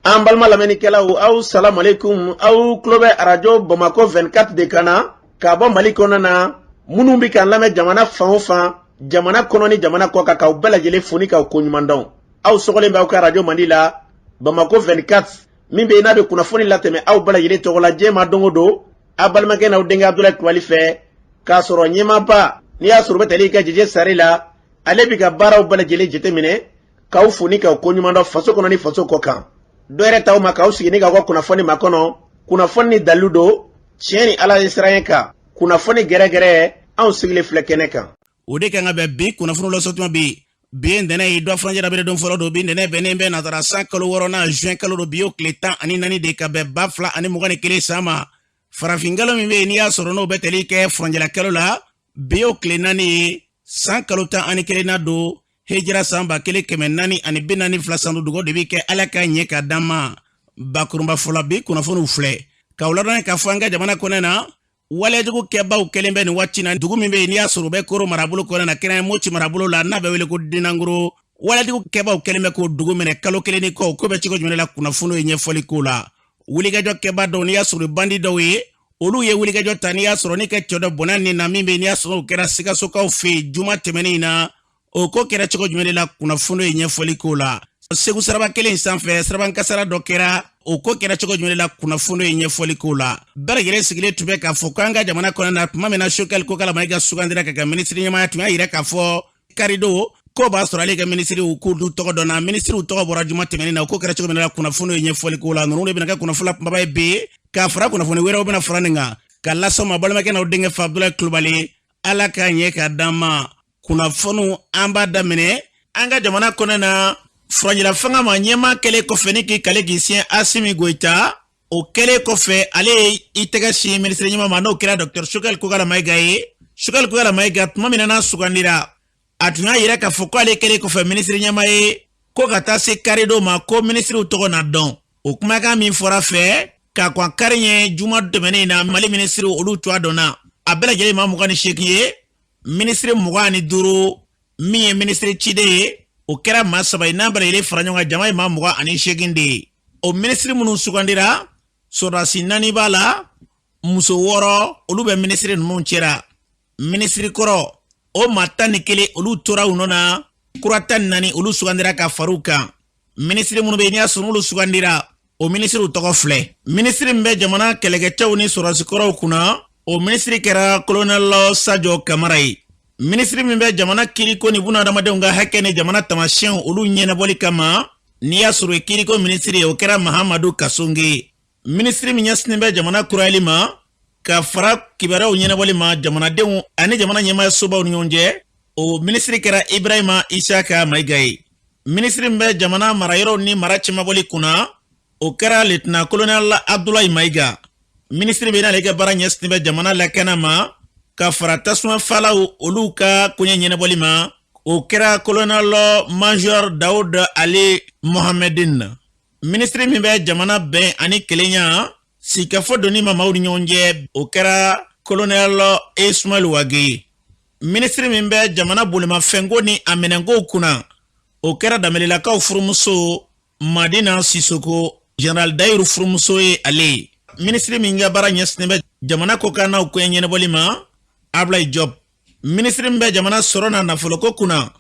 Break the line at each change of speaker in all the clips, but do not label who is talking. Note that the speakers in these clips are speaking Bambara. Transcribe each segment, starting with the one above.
An balima lamɛnnikɛlaw, aw salamu aleykum. Aw tulo bɛ arajo Bamakɔ 24 de kan na ka bɔ Mali kɔnɔna na. Minnu bɛ k'an lamɛn jamana fan o fan, jamana kɔnɔ ni jamana kɔ kan, k'aw bɛɛ lajɛlen fo ni k'aw koɲuman dɔn. Aw sɔgɔlen bɛ aw ka arajo mandi la, Bamakɔ 24, min bɛ yen n'a bɛ kunnafoni latɛmɛ aw bɛɛ lajɛlen tɔgɔ la diɲɛ ma don o don, aw balimakɛ n'aw denkɛ Abudulayi Kulubali fɛ, k'a sɔrɔ ɲɛmaaba n'i y'a sɔrɔ u bɛ tali kɛ Jeje Sare la, ale bɛ ka baaraw bɛɛ lajɛlen jateminɛ, k'aw fo ni k'aw koɲuman dɔn faso kɔnɔ ni faso kɔ kan. Dɔ yɛrɛ t'aw ma k'aw sigi ni k'aw ka kunnafoni makɔnɔ, kunnafoni ni dalilu don, tiɲɛ ni Ala ye siran kan, kunnafoni gɛrɛgɛrɛ, anw sigilen filɛ kɛnɛ kan.
O de kan ka bɛn bi kunnafoni lasɔtuma bi. Bi ye ntɛnɛn ye, dɔ furancɛ dabere don fɔlɔ don. Bi ntɛnɛn bɛnnen bɛ natara san kalo wɔɔrɔnan, juin kalo don. Bi y'o tile 14 de ka bɛn 2021 san ma. Farafinkalo min bɛ yen n'i y'a sɔrɔ n'o bɛ tali kɛ furancɛla kalo la, bi y'o tile 4 ye, san kalo 11 na don, hijira san 1442 san. Dugawu de bɛ kɛ Ala ka ɲɛ ka d'an ma. Bakurunba fɔlɔ, bi kunnafoniw filɛ k'aw ladɔnniya k'a fɔ an ka jamana kɔnɔ na, walejugu kɛbaw kɛlen bɛ nin waati na dugu min bɛ yen n'i y'a sɔrɔ u bɛ Koro marabolo kɔnɔ na, kɛrɛn Moti marabolo la, n'a bɛ wele ko Dinankoro. Walejugu kɛbaw kɛlen bɛ k'o dugu minɛ kalo kelen ni kɔ. Ko bɛ cogo jumɛn la, kunnafoniw ye ɲɛfɔli k'o la. Wulikajɔ kɛba dɔw, n'i y'a sɔrɔ bandi dɔw ye, olu ye wulikajɔ ta n'i y'a sɔrɔ ni ka cɛ dɔ bɔnɛ nin na, min bɛ n'i y'a sɔrɔ o kɛra Sikasokaw fɛ yen juma tɛmɛnen in na. O ko kɛra cogo jumɛn de la, kunnafoni ye ɲɛfɔli k'o la. Segu siraba kelen in sanfɛ, siraban kasara dɔ kɛra. O ko kɛra cogo jumɛn de la, kunnafoni ye ɲɛfɔli k'o la. Bɛɛ lajɛlen sigilen tun bɛ k'a fɔ k'an ka jamana kɔnɔ na, tuma min na Choguel Kokalla Maïga sugandira ka kɛ minisiri ɲɛmaaya, tun y'a yira k'a fɔ karidon ko b'a sɔrɔ ale ka minisiriw k'olu tɔgɔ dɔnna. Minisiriw tɔgɔ bɔra juma tɛmɛnen na. O ko kɛra cogo min na, kunnafoni ye ɲɛfɔli k'o la. Ninnu de bɛna kɛ kunnafoni kunbaba ye bi, k'a fara kunnafoni wɛrɛw bɛna fara nin kan ka las'aw ma. Balimakɛ n'aw denkɛ fɛ, Abudulayi Kulubali. Ala k'a ɲɛ ka d'an ma. Kunnafoniw, an b'a daminɛ an ka jamana kɔnɔ na. Furancɛla fanga ma ɲɛmaa kɛlen kɔfɛ ni k'i kale k'i siɲɛ Asimi Goyita, o kɛlen kɔfɛ ale ye i tɛgɛ sin minisiri ɲɛmaa ma, n'o kɛra Dr Choguel Kokalla Maïga ye. Choguel Kokalla Maïga, tuma min na n'a sugandira, a tun y'a yira k'a fɔ ko ale kɛlen kɔfɛ minisiri ɲɛmaa ye, ko ka taa se karidon ma, ko minisiriw tɔgɔ na dɔn. O kumakan min fɔra fɛ ka kɔn kari ɲɛ juma tɛmɛnen na, Mali minisiriw olu tɔgɔ dɔnna. A bɛɛ lajɛlen maa 28 ye, minisiri 25. Min ye minisiri ciden ye, o kɛra maa saba ye. N'a bɛɛ lajɛlen fara ɲɔgɔn kan, jama ye maa 28 de ye. O minisiri minnu sugandira, sɔrɔdasi naani b'a la, muso wɔɔrɔ, olu bɛ minisiri ninnu cɛra. Minisiri kɔrɔ o maa 11, olu tora u nɔ na. Kura 14, olu sugandira ka far'u kan. Minisiri minnu bɛ yen n'i y'a sɔrɔ olu sugandira, o minisiriw tɔgɔ filɛ: minisiri min bɛ jamana kɛlɛkɛcɛw ni sɔrɔdasikɔrɔw kunna, o minisiri kɛra kolonɛl Sajo Kamara ye. Minisiri min bɛ jamana kiriko ni bunadamadenw ka hakɛ ni jamana tamasiyɛnw olu ɲɛnabɔli kama, n'i y'a sɔrɔ kiriko minisiri ye, o kɛra Mahamadu Kasonge ye. Minisiri min ɲɛsinnen bɛ jamana kurayali ma ka fara kibaruyaw ɲɛnabɔli ma jamanadenw ani jamana ɲɛmaaya sobaw ni ɲɔgɔn cɛ, o minisiri kɛra Ibrahima Isaka Mayiga ye. Minisiri min bɛ jamana marayɔrɔw ni mara cɛmabɔli kunna, o kɛra lieutenant colonel Abdoulaye Mayiga. Minisiri bɛ n'ale ka baara ɲɛsinnen bɛ jamana lakana ma ka fara tasuma falaw olu ka koɲɛ ɲɛnabɔli ma, o kɛra colonel major Daoud Ali Mohamedine. Minisiri min bɛ jamana bɛn ani kelenya sigikafɔ donni ma maaw ni ɲɔgɔn cɛ, o kɛra colonel Ismaël Wagué ye. Minisiri min bɛ jamana bolimafɛnko ni a minɛnkow kunna, o kɛra Danbelelakaw furumuso Madina Sisoko, général Dayiru furumuso ye ale ye. Minisiri min ka baara ɲɛsinnen bɛ jamana kɔkannaw koɲɛ ɲɛnabɔli ma, Ablaye Diop. Minisiri min bɛ jamana sɔrɔ n'a nafoloko kunna,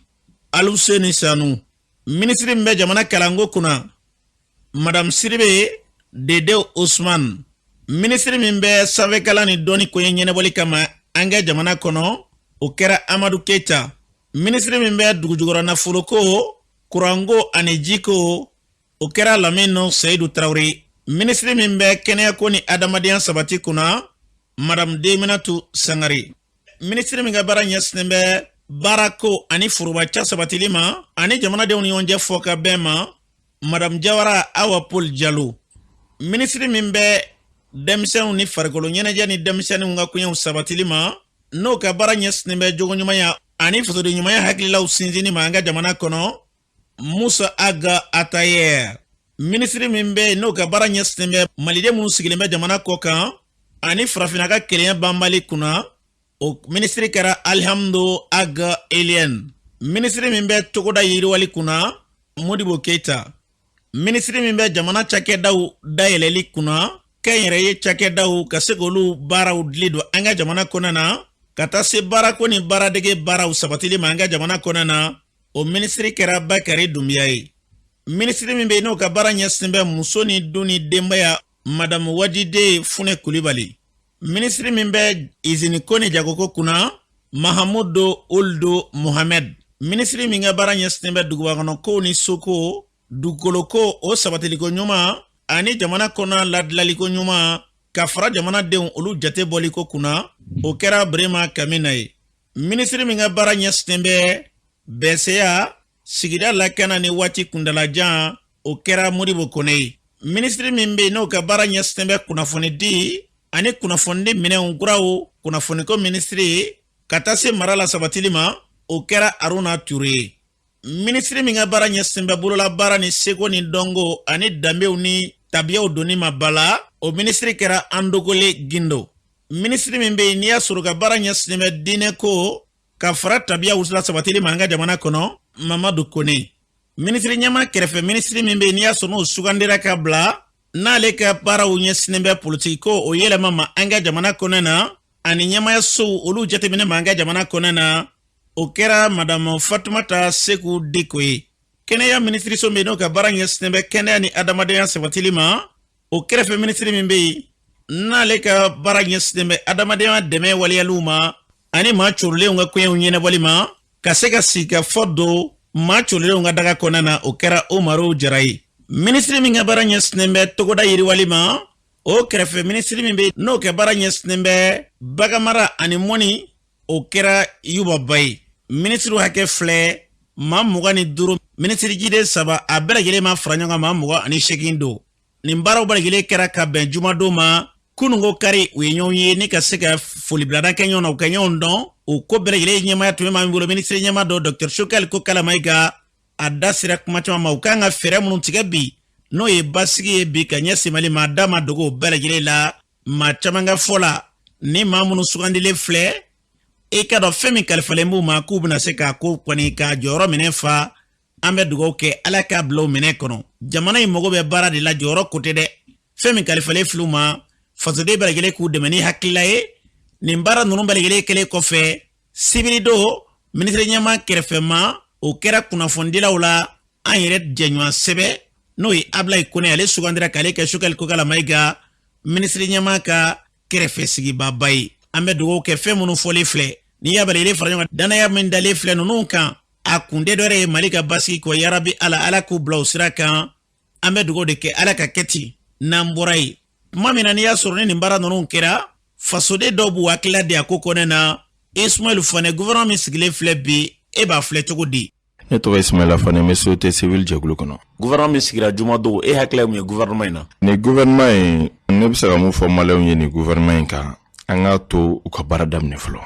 Aluseni Sanu. Minisiri min bɛ jamana kalanko kunna, Madame Sidibe Dede Ousmane. Minisiri min bɛ sanfɛkalan ni dɔnni koɲɛ ɲɛnabɔli kama an ka jamana kɔnɔ, o kɛra Amadu Keyita. Minisiri min bɛ dugujukɔrɔ nafoloko, kuranko ani jiko, o kɛra Lamine Seyidu Tarawele. Minisiri min bɛ kɛnɛyako ni adamadenya sabati kunna, Madame Deminatu Sangare. Minisiri min ka baara ɲɛsinnen bɛ baarako ani forobaca sabatili ma ani jamanadenw ni ɲɔgɔn cɛ fɔ ka bɛn ma, Madame Jawara Awa Paul Jalo. Minisiri min bɛ denmisɛnw ni farikolo ɲɛnajɛ ni denmisɛnninw ka koɲɛw sabatili ma, n'o ka baara ɲɛsinnen bɛ jogoɲumanya ani fasoden ɲumanya hakililaw sinsinni ma an ka jamana kɔnɔ, Musa Aga Atayer. Minisiri min bɛ yen n'o ka baara ɲɛsinnen bɛ maliden minnu sigilen bɛ jamana kɔ kan ani farafinna ka kelenya banbali kunna, o minisiri kɛra Alihamdu Aga Eliɛn. Minisiri min bɛ togoda yiriwali kunna, Modibo Keyita. Minisiri min bɛ jamana cakɛdaw dayɛlɛli kunna, kɛnyɛrɛye cakɛdaw ka se k'olu baaraw dili don an ka jamana kɔnɔ na, ka taa se baarako ni baaradege baaraw sabatili ma an ka jamana kɔnɔ na, o minisiri kɛra Bakari Dunbiya ye. Minisiri min bɛ yen n'o ka baara ɲɛsin bɛ muso ni du ni denbaya, Madamu Wajide Funɛ Kulibali. Minisiri min bɛ iziniko ni jagoko kunna, Mahamudu Uldu Mohamɛd. Minisiri min ka baara ɲɛsinnen bɛ dugubakɔnɔkow ni soko, dugukoloko o sabatiliko ɲuman ani jamana kɔnɔ ladilaliko ɲuman ka fara jamanadenw olu jate bɔliko kunna, o kɛra Berema Kamina ye. Minisiri min ka baara ɲɛsinnen bɛ bɛnseya, sigida lakana ni waati kuntalajan, o kɛra Modibo Kone ye. Minisiri min bɛ yen n'o ka baara ɲɛsinnen bɛ kunnafonidi ani kunnafonidi minɛnw kuraw, kunnafoniko minisiri, ka taa se mara la sabatili ma, o kɛra Aruna Ture ye. Minisiri min ka baara ɲɛsinnen bɛ bololabaara ni seko ni dɔnko ani danbew ni tabiyaw donni ma ba la, o minisiri kɛra Andogole Gindo. Minisiri min bɛ yen n'i y'a sɔrɔ ka baara ɲɛsinnen bɛ diinɛko ka fara tabiyaw la sabatili ma an ka jamana kɔnɔ, Mamadu Kone. Minisiri ɲɛmaa kɛrɛfɛ minisiri min bɛ yen n'i y'a sɔrɔ n'o sugandira ka bila, n'ale ka baaraw ɲɛsinnen bɛ politikiko o yɛlɛma ma an ka jamana kɔnɔ na ani ɲɛmaayasow olu jateminɛ ma an ka jamana kɔnɔ na, o kɛra Madamu Fatumata Seku Diko ye. Kɛnɛya minisiriso min n'o ka baara ɲɛsinnen bɛ kɛnɛya ni adamadenya sabatili ma, o kɛrɛfɛ minisiri min bɛ yen n'ale ka baara ɲɛsinnen bɛ adamadenya dɛmɛ waleyaliw ma ani maa corilenw ka koɲɛw ɲɛnabɔli ma, ka se ka sigikafɔ don maa corilenw ka daga kɔnɔna na, o kɛra Umaru Jara ye. Minisiri min ka baara ɲɛsinnen bɛ togoda yiriwali ma, o kɛrɛfɛ minisiri min bɛ n'o ka baara ɲɛsinnen bɛ baganmara ani mɔni, o kɛra Yuba Ba ye. Minisiriw hakɛ filɛ maa 25, minisiri jiden 3, a bɛɛ lajɛlen ma fara ɲɔgɔn kan maa 28 don. Nin baaraw bɛɛ lajɛlen kɛra ka bɛn jumadon ma. Kununko kari, u ye ɲɔgɔn ye ni ka se ka folibilada kɛ ɲɔgɔn na, u ka ɲɔgɔn dɔn. O ko bɛɛ lajɛlen ɲɛmaaya tun bɛ maa min bolo, minisiri ɲɛmaa dɔ, Dɔkitɛri Sogɛli Kokala Mayiga, a da sera kuma caman ma. U kan ka fɛɛrɛ minnu tigɛ bi, n'o ye basigi ye bi ka ɲɛsin Mali ma, a da ma dogo o bɛɛ lajɛlen la. Maa caman ka fɔ la, ni maa minnu sugandilen filɛ, i ka dɔn fɛn min kalifalen b'u ma k'u bɛna se k'a ko kɔni k'a jɔyɔrɔ minɛ fa. An bɛ dugawu kɛ Ala k'a bila o minɛ kɔnɔ. Jamana in mago bɛ baara de la, jɔyɔrɔ ko tɛ dɛ. Fɛn min kalifalen filɛ u ma, fasoden bɛɛ lajɛlen k'u dɛmɛ ni hakilila ye. Nin baara ninnu bɛɛ lajɛlen kɛlen kɔfɛ, sibiridon minisiri ɲɛmaa kɛrɛfɛma, o kɛra kunnafonidilaw la, an yɛrɛ jɛɲɔgɔn sɛbɛ n'o ye Abilayi Kone, ale sugandira k'ale kɛ Sogɛli Kokala Mayiga minisiri ɲɛmaa ka kɛrɛfɛ sigibaba ye. An bɛ dugawu kɛ fɛn minnu fɔlen filɛ, n'i y'a bɛɛ lajɛlen fara ɲɔgɔn kan, danaya min dalen filɛ ninnu kan, a kun tɛ dɔwɛrɛ ye Mali ka basigi kɔ. Yarabi Ala, Ala k'u bila o sira kan. An bɛ dugawu de kɛ Ala ka kɛ ten. N'an bɔra yen tuma min na, n'i y'a sɔrɔ ni nin baara ninnu kɛra, fasoden dɔw b'u hakilila di a ko kɔnɛ na. Ismaël Fane, gouvernement min sigilen filɛ bi, e b'a filɛ cogo di?
Ne tɔgɔ Ismaila Fane, n bɛ société civile jɛkulu kɔnɔ.
Gouvernement min sigira jumadon, e hakilila ye mun ye gouvernement in na?
Nin gouvernement in, ne bɛ se ka mun fɔ maliyɛnw ye nin gouvernement in kan, an k'a to u ka baara daminɛ fɔlɔ.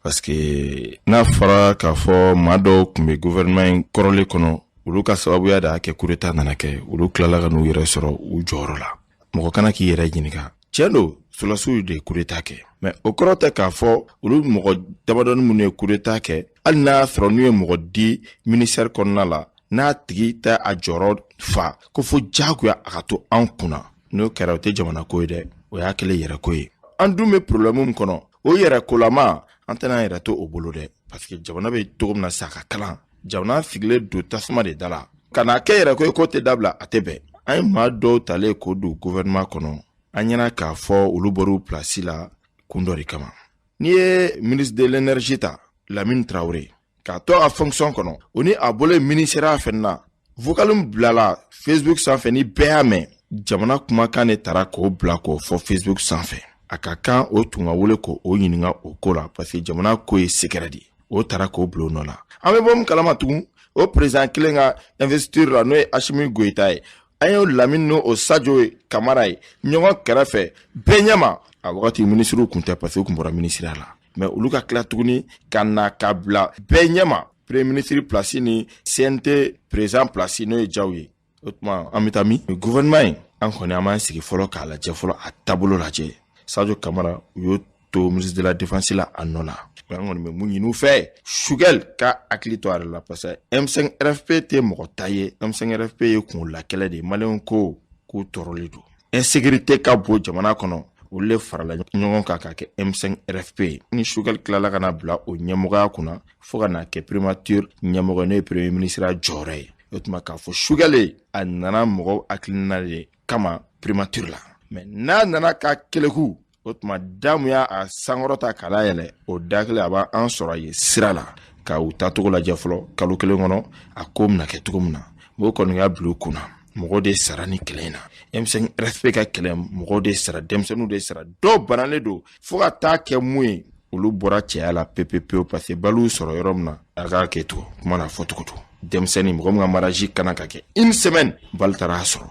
Parce que n'a fɔra k'a fɔ maa dɔw tun bɛ gouvernement in kɔrɔlen kɔnɔ, olu ka sababuya de y'a kɛ coup d'état nana kɛ, olu tilala ka n'u yɛrɛ sɔrɔ u jɔyɔrɔ la. Mɔgɔ kana k'i yɛrɛ ɲininka. Tiɲɛ don, sɔrɔdasiw de ye coup d'état kɛ, mais o kɔrɔ tɛ k'a fɔ olu mɔgɔ damadɔni minnu ye coup d'état kɛ, hali n'a y'a sɔrɔ n'u ye mɔgɔ di ministère kɔnɔna la, n'a tigi tɛ a jɔyɔrɔ fa, ko fo diyagoya a ka to an kunna. N'o kɛra, o tɛ jamana ko ye dɛ, o y'a kɛlen yɛrɛ ko ye. An dun bɛ problème min kɔnɔ, o yɛrɛ kolama, an tɛna an yɛrɛ to o bolo dɛ, parce que jamana bɛ cogo min na sisan, a ka kalan, jamana sigilen don tasuma de da la. Ka n'a kɛ yɛrɛ ko ye k'o tɛ dabila, a tɛ bɛn. An ye maa dɔw talen k'o don gouvernement kɔnɔ, an ɲɛna k'a fɔ olu bɔr'u place la kun dɔ de kama. N'i ye ministre de l'énergie ta, Lamine Traoré, k'a to a fonction kɔnɔ, o ni a bolo ministère fɛnɛ na, vocal min bilala Facebook sanfɛ ni bɛɛ y'a mɛn, jamana kumakan de tara k'o bila k'o fɔ Facebook sanfɛ. A ka kan o tun ka wele k'o ɲininka o ko la, parce que jamana ko ye secret de ye. O tara k'o bila o nɔ la. An bɛ bɔ min kalama tugun, o président kelen ka investiture la, n'o ye Asimi Goyita ye, an y'o Lamine n'o Sadio Kamara ye ɲɔgɔn kɛrɛfɛ bɛɛ ɲɛma. A wagati minisiriw kun tɛ, parce que u kun bɔra minisiriya la, mais olu ka tila tuguni ka na ka bila bɛɛ ɲɛma premier ministre place ni CNT président place, n'o ye Jaw ye. O tuma an bɛ taa min gouvernement in, an kɔni an b'an sigi fɔlɔ k'a lajɛ fɔlɔ, a taabolo lajɛ. Sadio Kamara, u y'o to ministre de la défense la a nɔ la. An kɔni bɛ mun ɲini u fɛ, Choguel ka hakili to a yɛrɛ la, parce que M5 RFP tɛ mɔgɔ ta ye. M5 RFP ye kunkololakɛlɛ de ye. Maliyɛnw ko k'u tɔɔrɔlen don, insécurité ka bon jamana kɔnɔ, olu de farala ɲɔgɔn kan ka kɛ M5 RFP ye. Ni Choguel tilala ka na bila o ɲɛmɔgɔya kunna fo ka na kɛ primature ɲɛmɔgɔ, n'o ye premier ministre jɔyɔrɔ ye, o tuma k'a fɔ Choguel a nana mɔgɔw hakilina de kama primature la. Mais n'a nana ka keleku, o tuma da mun y'a sankɔrɔta k'a layɛlɛ, o da kelen a b'an sɔrɔ a ye sira la ka u taacogo lajɛ fɔlɔ kalo kelen kɔnɔ, a ko bɛna kɛ cogo min na. Mɔgɔw kɔni y'a bila u kunna, mɔgɔw de sara ni kɛlɛ in na. M5 RFP ka kɛlɛ, mɔgɔw de sara, denmisɛnninw de sara, dɔw banalen don fo ka taa kɛ mun ye, olu bɔra cɛya la pepepewu, parce que baliw sɔrɔ yɔrɔ min na, a k'a kɛ to kuma n'a fɔcogo don. Denmisɛnnin mɔgɔ min ka mariage kana ka kɛ une semaine, bali taara a sɔrɔ,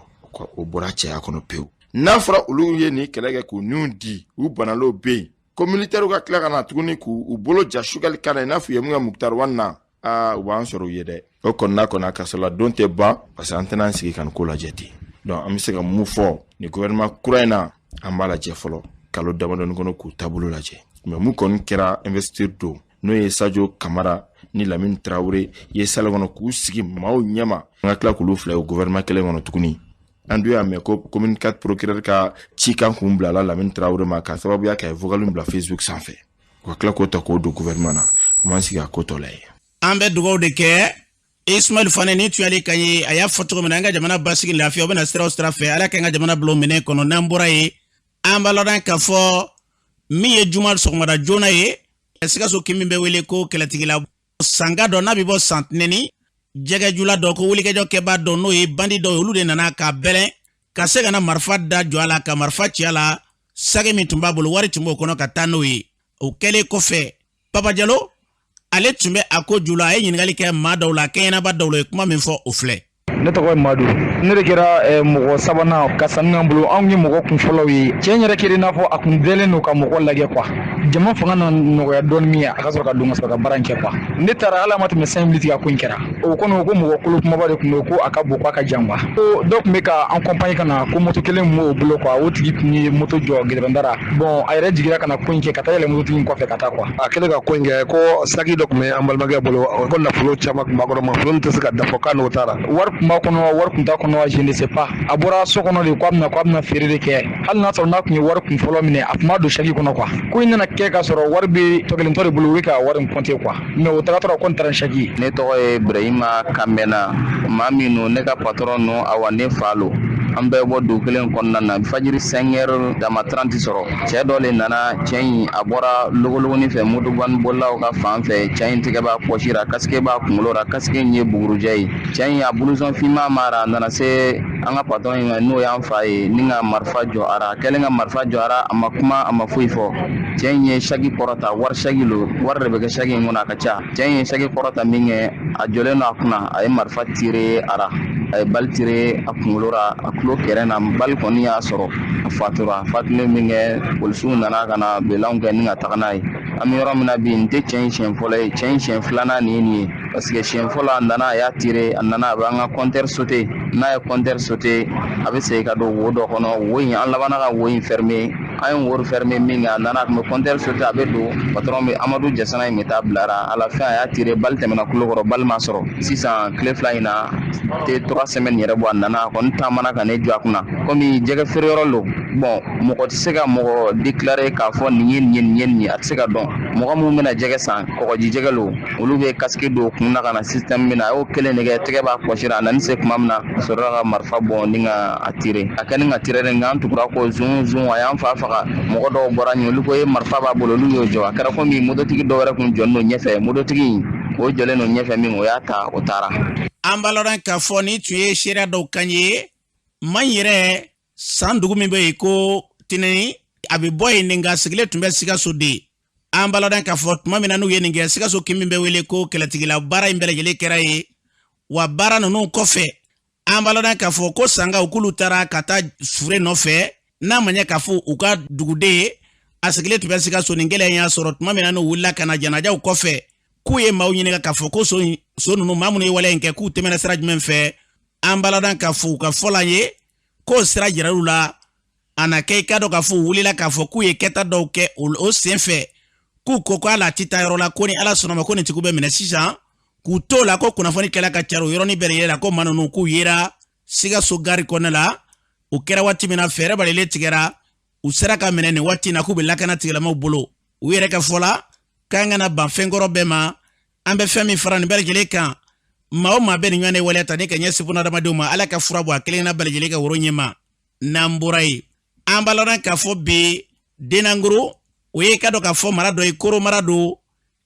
o bɔra cɛya kɔnɔ pewu. N'a fɔra olu ye nin kɛlɛ kɛ k'u niw di, u banalen bɛ yen, ko militaires ka tila ka na tuguni k'u bolo ja Choguel kan na, i n'a fɔ u ye mun kɛ Moctar Ouane na, aa, u b'an sɔrɔ u ye dɛ. O kɔni n'a kɔni a kasola don tɛ ban, parce que an tɛna an sigi ka nin ko lajɛ ten. Donc an bɛ se ka mun fɔ nin gouvernement kura in na? An b'a lajɛ fɔlɔ kalo damadɔni kɔnɔ k'u taabolo lajɛ. Mais mun kɔni kɛra investiture don, n'o ye Sadio Kamara ni Lamine Traoré ye salle kɔnɔ k'u sigi maaw ɲɛma, an ka tila k'olu fila ye gouvernement kelen kɔnɔ tuguni. An dun y'a mɛn ko commune 4 procureur ka cikan kun bilala Lamine Traoré ma k'a sababuya kɛ a ye vocal bila Facebook sanfɛ, u ka tila k'o ta k'o don gouvernement na, an b'an sigi a ko tɔ lajɛ.
An bɛ dugawu de kɛ Ismail Fane ni tuyali kan ye. A y'a fɔ cogo min na, an ka jamana basigi, lafiya, o bɛna sira o sira fɛ, Ala k'an ka jamana bila o minɛn kɔnɔ. N'an bɔra yen, an b'a lɔn k'a fɔ min ye juma sɔgɔmada joona ye, Sikaso kin min bɛ wele ko Kɛlɛtigila, sanga dɔ n'a bɛ bɔ Santinɛni, jɛgɛjula dɔ ko wulikajɔ kɛbaa dɔ, n'o ye bandi dɔ ye, olu de nana k'a bɛlɛn ka se ka na marifa da jɔ a la, ka marifa ci a la, sage min tun b'a bolo, wari tun b'o kɔnɔ, ka taa n'o ye. O kɛlen kɔfɛ, Papa Jalo, ale tun bɛ a ko ju la, a ye ɲininkali kɛ maa dɔw la, kɛɲɛnaba dɔw la, ye kuma min fɔ, o filɛ.
Ne tɔgɔ ye Madu. Ne de kɛra mɔgɔ sabanan ka sanni k'an bolo. Anw ye mɔgɔ kun fɔlɔw ye. Cɛ yɛrɛ kɛra i n'a fɔ a kun dɛlen don ka mɔgɔ lajɛ quoi. Jama fanga nana nɔgɔya dɔɔni min ye, a ka sɔrɔ ka don ka sɔrɔ ka baara in kɛ quoi. Ne taara, hali a ma tɛmɛ 5 minutes kan, ko in kɛra. O kɔni, ko mɔgɔ kolo kumaba de tun don, ko a ka bon, k'a ka jan quoi. Ko dɔ tun bɛ ka an accompagner ka na, ko moto kelen tun b'o bolo quoi. O tigi tun ye moto jɔ gidɔrɔn da la. Bon, a yɛrɛ jiginna ka na ko in kɛ, ka taa yɛlɛ mototigi in kɔfɛ ka taa quoi.
A kɛlen ka ko in kɛ, ko saki dɔ tun bɛ an balimakɛ bolo, ko nafolo caman tun b'a kɔnɔ, nafolo min tɛ se ka dafa, k'a n'o taara.
Wari tun b'a kɔnɔ, wari tun t'a kɔnɔ, je ne sais pas. A bɔra so kɔnɔ de k'a bɛna feere de kɛ. Hali n'a sɔrɔ n'a tun ye wari kun fɔlɔ minɛ, a tun b'a don saki kɔnɔ quoi. Ko in nana kɛ k'a sɔrɔ wari bɛ tɔ kelentɔ de bolo, u bɛ ka wari in compter quoi. Mais o tagatɔ ko n taara ni saki ye.
Ne tɔgɔ ye Ibrahima Kanbɛnna. Maa min no, ne ka patron no, awa ne fa lo. An bɛɛ bɔ dugu kelen kɔnɔna na. Fajiri 5 heures dama 30 sɔrɔ, cɛɛ dɔ le nana. Cɛ in a bɔra logologoni fɛ, motobani bolilaw ka fan fɛ. Cɛ in tɛgɛ b'a pɔsi ra, casque b'a kunkolo ra, casque in ye bugurujɛ ye. Cɛ in a blouson finman mara, a nana se an ka patron in ma, n'o y'an fa ye, ni ka marifa jɔ ara. A kɛlen ka marifa jɔ ara, a ma kuma, a ma foyi fɔ. Cɛ in ye saki kɔrɔta, wari saki lo, wari de bɛ kɛ saki in kɔnɔ, a ka ca. Cɛ in ye saki kɔrɔta min kɛ, a jɔlen don a kunna, a ye marifa tirer a ra. A ye balle tirer a kunkolo ra, a tulo kɛrɛ na. Balle kɔni y'a sɔrɔ, a fatura. A fatulen min kɛ, polisiw nana ka na belanw kɛ ni ka taga n'a ye. An bɛ yɔrɔ min na bi, nin tɛ cɛ in siɲɛ fɔlɔ ye. Cɛ in siɲɛ filanan nin ye nin ye, parce que siɲɛ fɔlɔ a nana, a y'a tirer. A nana, a bɛ an ka compteur sauter. N'a ye compteur sauter, a bɛ segin ka don wo dɔ kɔnɔ. Wo in, an labanna ka wo in fermer. An ye wo fermer min kɛ, a nana, a tun bɛ compteur sauter, a bɛ don. Patron bɛ Amadu Jasana in bɛ taa bilara. À la fin, a y'a tirer, balle tɛmɛna tulo kɔrɔ, balle ma sɔrɔ. Sisan tile 2 in na tɛ 3 semaines yɛrɛ bɔ, a nana, a kɔni taamana ka ne jɔ a kunna. Komi jɛgɛ feere yɔrɔ lo, bon, mɔgɔ tɛ se ka mɔgɔ déclarer k'a fɔ nin ye nin ye, nin ye nin ye, a tɛ se ka dɔn. Mɔgɔ minnu bɛna jɛgɛ san, kɔgɔji jɛgɛ lo, olu bɛ casque don kun na ka na. Système min na, a y'o kelen de kɛ, tɛgɛ b'a pɔsi la. A nana se tuma min na, a sɔrɔla ka marifa bɔ ni ka a tirer. A kɛlen ka tirer, nka an tugura ko zun zun, a y'an fa faga. Mɔgɔ dɔw bɔra ɲɛ, olu ko e marifa b'a bolo, olu y'o jɔ. A kɛra komi mototigi dɔw wɛrɛ kun jɔlen don ɲɛfɛ. Mototigi in, o jɔlen don ɲɛfɛ min, o y'a ta, o taara.
An b'a lɔn k'a fɔ ni tun ye seereya dɔw kan ye man yɛrɛ san dugu min bɛ yen ko Tinɛni, a bɛ bɔ yen, nka sigilen tun bɛ Sikaso de. An b'a lɔn k'a fɔ tuma min na n'u ye nin kɛ, Sikaso kin min bɛ wele ko Kɛlɛtigila, baara in bɛɛ lajɛlen kɛra yen. Wa baara ninnu kɔfɛ, an b'a lɔn k'a fɔ ko sangaw k'olu taara ka taa fure nɔfɛ, n'a ma ɲɛ k'a fɔ u ka duguden ye, a sigilen tun bɛ Sikaso. Nin gɛlɛya in y'a sɔrɔ tuma min na n'u wulila ka na janajaw kɔfɛ, k'u ye maaw ɲininka k'a fɔ ko so ninnu, maa minnu ye waleya in kɛ, k'u tɛmɛna sira jumɛn fɛ. An b'a lɔn k'a fɔ u ka fɔla ye k'o sira jiral'u la. A na kɛ i k'a dɔn k'a fɔ u wulila k'a fɔ k'u ye kɛta dɔw kɛ o sen fɛ, k'u ko ko ala ti taa yɔrɔ la, ko ni Ala sɔnna ma ko nin tigiw bɛ minɛ sisan. K'u t'o la, ko kunnafoni kɛla ka cari o yɔrɔnin bɛɛ de la ko maa ninnu k'u yera Sikaso gari kɔnɔna la. O kɛra waati min na, fɛɛrɛ balilen tigɛra, u sera ka minɛ nin waati in na, k'u bɛ lakana tigilamaaw bolo. U yɛrɛ ka fɔ la, k'an kana ban fɛnkɔrɔ bɛɛ ma. An bɛ fɛn min fara nin bɛɛ lajɛlen kan, maa o maa bɛ nin ɲɔgɔn waleya ta ni ka ɲɛsin bunadamadenw ma, Ala ka fura bɔ a kelenna bɛɛ lajɛlen ka woro ɲɛ ma. N'an bɔra yen, an b'a lɔn k'a fɔ bi Denanguru, o ye ka dɔn k'a fɔ mara dɔ ye, Koro mara don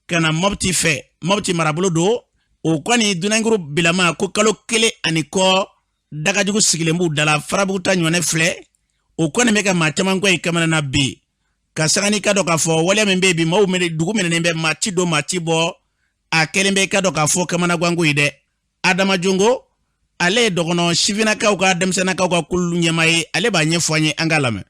ka na Mɔpti fɛ, Mɔpti marabolo don. O kɔni Dunanguru bilama ko kalo 1 ani kɔ dagajugu sigilen b'u da la, farabugu ta ɲɔgɔnɛ filɛ. O kɔni bɛ ka maa caman kɔ i kamana na bi, ka sanga n'i ka dɔn k'a fɔ waleya min bɛ yen bi, maaw dugu minɛnen bɛ, maa ti don, maa ti bɔ. A kɛlen bɛ i ka dɔn k'a fɔ kamanaganko ye dɛ. Adama Jongo, ale ye dɔgɔnɔ sifinnakaw ka denmisɛnninakaw ka kulu ɲɛmaa ye, ale b'a ɲɛfɔ an ye, an k'a lamɛn.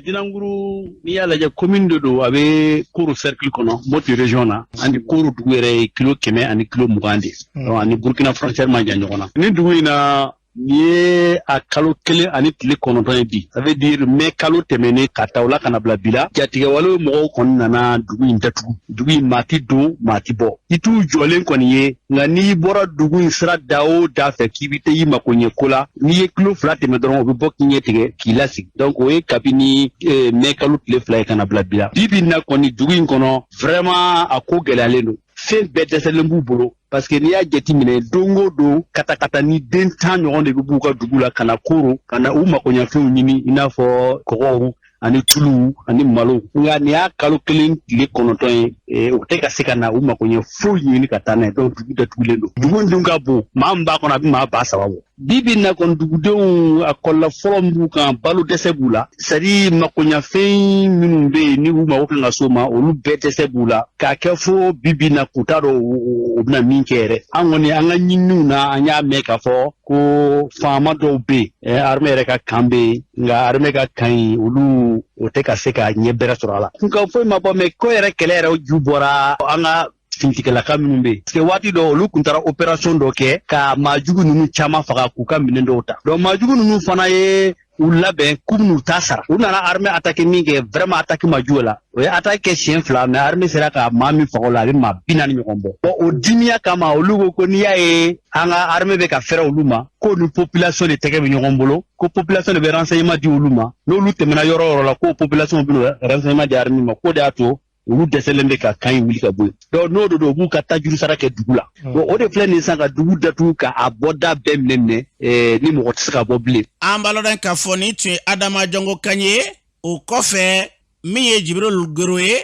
Dinanguru, n'i y'a lajɛ, commune de don, a bɛ Koro cercle kɔnɔ, Mopti région na. Ani Koro dugu yɛrɛ ye kilo 100 ani kilo 20 de. Donc ani Burkina frontière man jan ɲɔgɔn na. Nin dugu in na, nin ye a kalo 1 ani tile 9 ye bi. Ça veut dire mai kalo tɛmɛnen ka ta o la ka na bila bi la, jatigɛwale mɔgɔw kɔni nana dugu in datugu. Dugu in maa ti don, maa ti bɔ. I t'u jɔlen kɔni ye, nka n'i bɔra dugu in sira da o da fɛ k'i bɛ taa i mako ɲɛ ko la, n'i ye kilo 2 tɛmɛ dɔrɔn, o bɛ bɔ k'i ɲɛ tigɛ k'i lasigi. Donc o ye kabini mai kalo tile 2 ye ka na bila bi la. Bi bi in na kɔni, dugu in kɔnɔ vraiment a ko gɛlɛyalen don, fɛn bɛɛ dɛsɛlen b'u bolo, parce que n'i y'a jateminɛ, don o don katakata ni den 10 ɲɔgɔn de bɛ b'u ka dugu la ka na Koro, ka na u makoɲɛfɛnw ɲini, i n'a fɔ kɔgɔw ani tuluw ani malo. Nka nin y'a kalo 1 tile 9 ye, u tɛ ka se ka na u makoɲɛ foyi ɲini ka taa n'a ye. Donc dugu datugulen don. Dugu in dun ka bon, maa min b'a kɔnɔ a bɛ maa 3000 bɔ. Bi bi in na kɔni, dugudenw a kɔlɔlɔ fɔlɔ min b'u kan, balo dɛsɛ b'u la, c'est à dire makoɲɛfɛn minnu bɛ yen ni u mago kan ka s'o ma, olu bɛɛ dɛsɛ b'u la, k'a kɛ fo bi bi in na k'u t'a dɔn u bɛna min kɛ yɛrɛ. An kɔni, an ka ɲininiw na, an y'a mɛn k'a fɔ ko faama dɔw bɛ yen, armée yɛrɛ ka camp bɛ yen, nka armée ka camp in, olu o tɛ ka se ka ɲɛ bɛrɛ sɔrɔ a la. Kunkan foyi ma bɔ, mais ko yɛrɛ kɛlɛ yɛrɛ ju bɔra an ka finitigilaka minnu bɛ yen, parce que waati dɔ olu tun taara opération dɔ kɛ ka maajugu ninnu caman faga k'u ka minɛn dɔw ta. Donc maajugu ninnu fana ye u labɛn k'u bɛn'u ta sara. U nana armée attaquer min kɛ, vraiment attaque ma ju la. O ye attaque kɛ siɲɛ 2, mais armée sera ka maa min faga o la, a bɛ maa 40 ɲɔgɔn bɔ. Bon, o dimiya kama, olu ko ko n'i y'a ye an ka armée bɛ ka fɛrɛ olu ma, ko ni population de tɛgɛ bɛ ɲɔgɔn bolo, ko population de bɛ renseignement di olu ma, n'olu tɛmɛna yɔrɔ o yɔrɔ la, ko population bɛ renseignement di armée ma, k'o de y'a to olu dɛsɛlen bɛ ka camp in wuli ka bɔ yen. Donc n'o de don, u b'u ka tajuru sara kɛ dugu la. Bon, o de filɛ nin sisan ka dugu datugu, ka a bɔda bɛɛ minɛ minɛ, ni mɔgɔ tɛ se ka bɔ bilen.
An b'a lɔn k'a fɔ nin tun ye Adama Jɔngo kan ye. O kɔfɛ, min ye Jibiril Goro ye,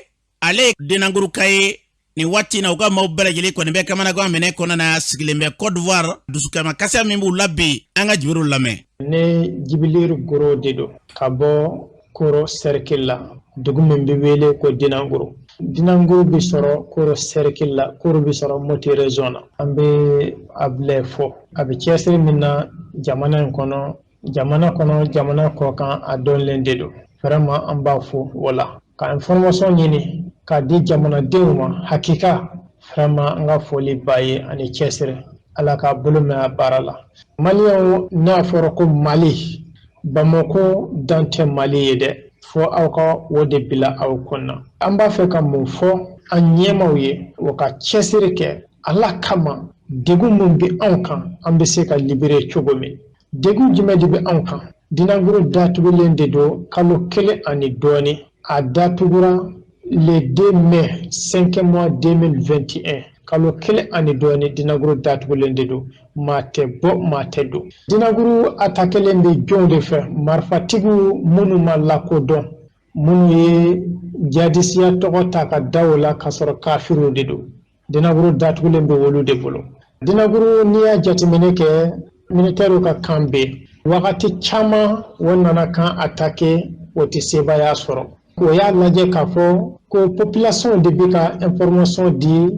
ale ye Denanguruka ye. Nin waati in na, u ka maaw bɛɛ lajɛlen kɔni bɛ kamanagan minɛ kɔnɔna na, sigilen bɛ Côte d'Ivoire, dusukama kasiya min b'u la bi, an ka Jibiril lamɛn.
Ne Jibilir Goro de don ka bɔ Koro cercle la, dugu min bɛ wele ko Dinanguru. Dinanguru bɛ sɔrɔ Koro cercle la, Koro bɛ sɔrɔ Mopti région na. An bɛ Abulaye fo, a bɛ cɛsiri min na jamana in kɔnɔ, jamana kɔnɔ, jamana kɔ kan, a dɔnlen de don. Vraiment an b'a fo o la, ka information ɲini k'a di jamanadenw ma hakika. Vraiment an ka foli b'a ye ani cɛsiri, Ala k'a bolo mɛn a baara la. Maliyɛnw, n'a fɔra ko Mali, Bamako dan tɛ Mali ye dɛ, fo aw ka o de bila aw kunna. An b'a fɛ ka mun fɔ an ɲɛmaw ye? O ka cɛsiri kɛ Ala kama, degun min bɛ anw kan, an bɛ se ka libérer cogo min. Degun jumɛn de bɛ anw kan? Dinanguru datugulen de don kalo 1 ani dɔɔnin. A datugura le 2 mai, 5 mois 2021, kalo 1 ani dɔɔnin Dinanguru datugulen de don, maa tɛ bɔ, maa tɛ don. Dinanguru atakelen bɛ jɔnw de fɛ? Marifatigiw minnu ma lakodɔn, minnu ye jadisiya tɔgɔ ta ka da o la k'a sɔrɔ kafiriw de don. Dinanguru datugulen bɛ olu de bolo. Dinanguru, n'i y'a jateminɛ kɛ, militaires ka camp bɛ yen. Wagati caman o nana camp attaquer, o tɛ sebaaya sɔrɔ. O y'a lajɛ k'a fɔ ko population de bɛ ka information di